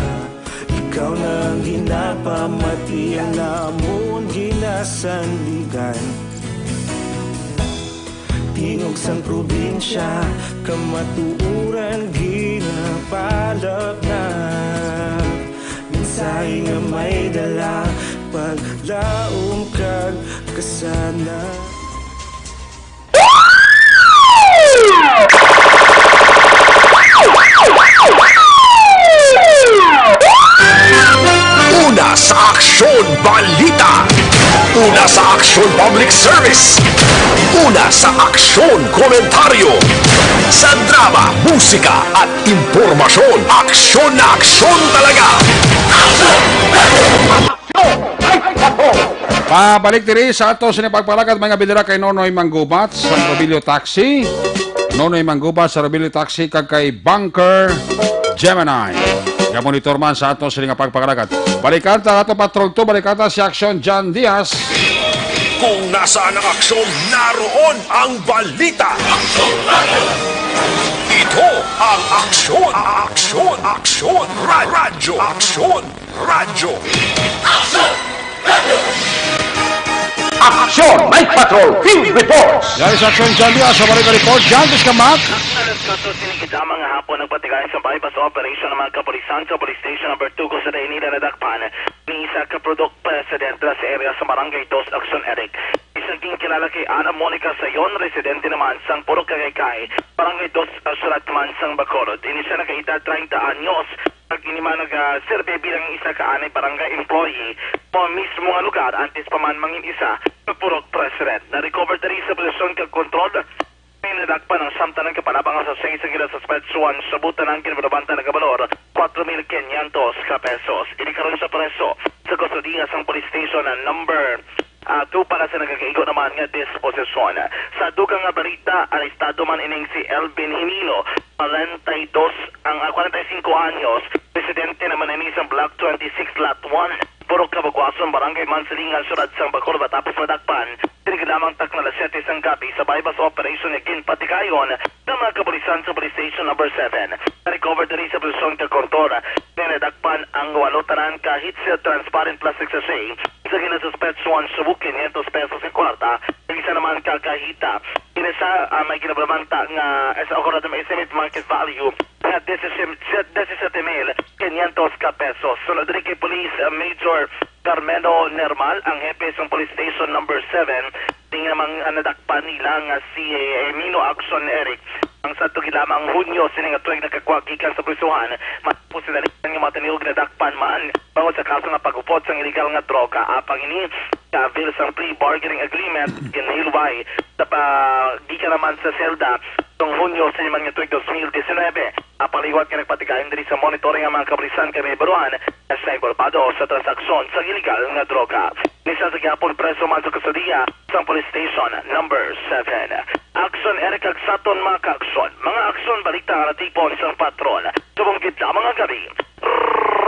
ikaw na ang ginapamati, ang amon ginasandigan. Tingog sang probinsya, kamatuoran ginapalapnap. Mensahe nga may dala, paglaom kag kasana. Una sa aksyon, balita. Una sa aksyon, public service. Una sa aksyon, komentaryo. Sa drama, musika, at impormasyon, aksyon na aksyon talaga. Pabalik diri sa ato sini pagpalakad, mga bidira, kay Nonoy Manggubat sa Robilio Taxi. Nonoy Manggubat sa Robilio Taxi kag kay Bunker Gemini. Nga monitor man sa ato sini nga pagpakalakat. Balikan ta ato patrol two, balikan ta si Aksyon John Diaz. Kung nasaan ang aksyon, naroon ang balita. Ito ang aksyon, aksyon, aksyon, ra- radyo, aksyon, radyo. Aksyon! Night Patrol Field Reports! Dari sa Aksyon John Diaz, sa balik report, John Diaz Kamak. Alas katorse ni kita mga hapon nagpatigay sa buy-bust operation ng mga kapulisan sa Police Station Number two kung sa dayon nila nadakpan ni isa ka product president sa area sa Barangay Dos Aksyon Eric. Isang ginkilala kay Ana Monica Sayon, residente naman sang Purok Kagaycay, Barangay Dos Aksyon man sang Bacolod. Ini siya nakaedad treinta anyos, pag ini man nagaserbi bilang isa ka anay barangay employee o mismo nga lugar antes pa man mangin isa ka purok president. Na-recover diri sa posisyon kag kontrol, may nadakpan ang samtanan ka panabang sa seis sa gila suspect suwan sa buta ng kinabalabantan nga balor, kwatro mil quinientos ka pesos. Ini karon sa preso sa kustodiya sang police station na number ah, two para sa nagakaigo naman nga disposisyon. Sa dugang nga balita, arestado man ining si Elvin Himino, kwarenta y dos ang ah, kwarenta y cinco anyos, residente naman ini sa Block twenty-six, Lot one, Purok Kabagwason, Barangay Mansilingan, Siyudad sang Bacolod, matapos madakpan diri lamang takna alas siyete sang gabi sa buy-bust operation nga ginpatigayon ng mga kapulisan sa Police Station Number seven. Na-recover diri sa posisyon kag kontrol, na nadakpan ang walo tanan ka heat-sealed transparent plastic sachet sa ginasuspetsuhan subok quinientos pesos nga kwarta, kag isa naman ka kahita. Ini sa ah, may ginabalamanta nga sa akurado may estimate market value nga disisete mil quinientos ka pesos. Sunod diri kay Police ah, Major Carmelo Nermal, ang hepe sang Police Station Number seven, ning namang ah, nadakpan nila nga si eh, Mino Action Eric. Ang sadto gid lamang Hunyo sini nga tuig nagkagwa gikan sa prisuhan, matapos sila nga mataniog nadakpan man bangod sa kaso nga pag-upod sang iligal nga droga. Apang ini, ka-avail sang plea bargaining agreement, ginhilway sa pa-, gikan naman sa selda sang Hunyo sa liman nga tuig dos mil disinebe. Apang liwat nga nagpatigayon diri sa monitoring ang mga kapulisan kay may baruan nga sa involvado sa transaksyon sang iligal nga droga. Ni sa gihapon preso man sa kustodiya sang Police Station Number seven. Aksyon Eric Agsaton, mga kaaksyon, mga aksyon balita nga natipon sang patrol. Subong gid lamang ang gabi.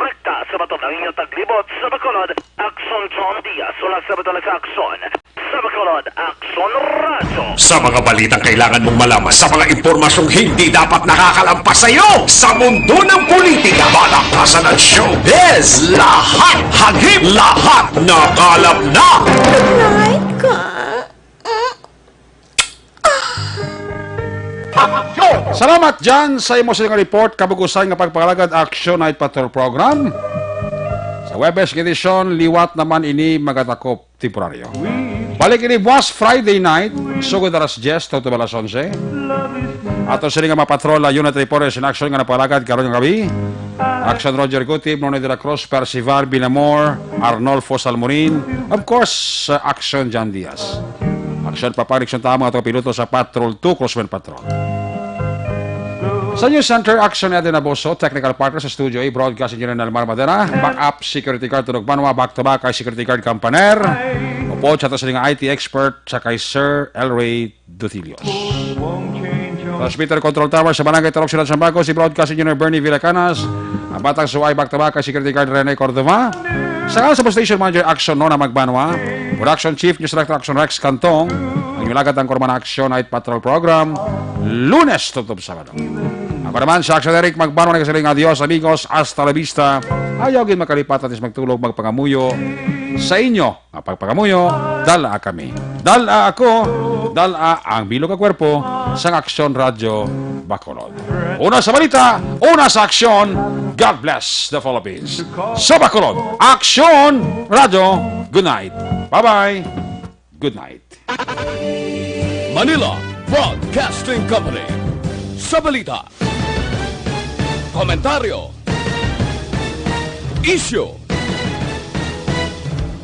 Rekta sa bato ng inyong taglibot sa Bacolod, Aksyon John Diaz, wala sa bato sa aksyon. Sa Bacolod, Aksyon Radyo. Sa mga balitang kailangan mong malaman, sa mga impormasyong hindi dapat nakakalampas sa iyo, sa mundo ng politika, balaktasan at showbiz, lahat hagip, lahat nakalap na. Aray ka. Salamat, Jan, sa imo sining report. Kabug-usan nga pagpangalagad, Action Night Patrol Program. Sa Webes nga edisyon, liwat naman ini magatakop temporaryo. Balik ini buwas Friday night, sugod alas diyes, tubtob alas onse. Ato sini nga mga patrol, unit reporters in action nga napalagad karon nga gabi. Action Roger Gutib, Nonoy de la Cruz, Percival Binamor, Arnolfo Salmorin, of course, sa Action John Diaz. Action Papang, Action Tama, ato piloto sa Patrol two, Crossman Patrol. Sa News Center, Action Eden Aboso, technical partner sa Studio A, broadcast engineer Nelmar Madera, backup security guard Tunog Banwa, back to back kay security guard Campaner, upod sa ato sini nga I T expert sa kay Sir Elray Dutilios. Transmitter Control Tower sa Barangay Turok, Siyudad Sambaco, si Broadcast Engineer Bernie Villacanas. Ang Batang Suway, back to back kay Security Guard Rene Cordova. Sa ngalan sa Station Manager Action, Nona Magbanwa. Production Chief, News Director Action, Rex Cantong. Ang inyong lagad ang Korman Action Night Patrol Program, Lunes tubtob Sabado. Ang Para man sa Action Eric, magbanwa na kasiling adios, amigos. Hasta la vista. Ayaw gid makalipatan is magtulog, magpangamuyo sa inyo nga pagpangamuyo. Dala kami. Dala ako. Dala ang bilog nga kwerpo sang Aksyon Radyo Bacolod. Una sa balita, una sa aksyon. God bless the Philippines. Sa Bacolod, Aksyon Radyo. Good night. Bye-bye. Good night. Manila Broadcasting Company. Sa balita, komentaryo, isyu,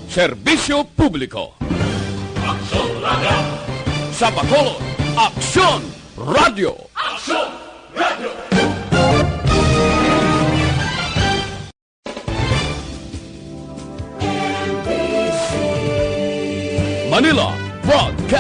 serbisyo publiko. Aksyon Radyo. Sa Bacolod, Aksyon Radyo. Aksyon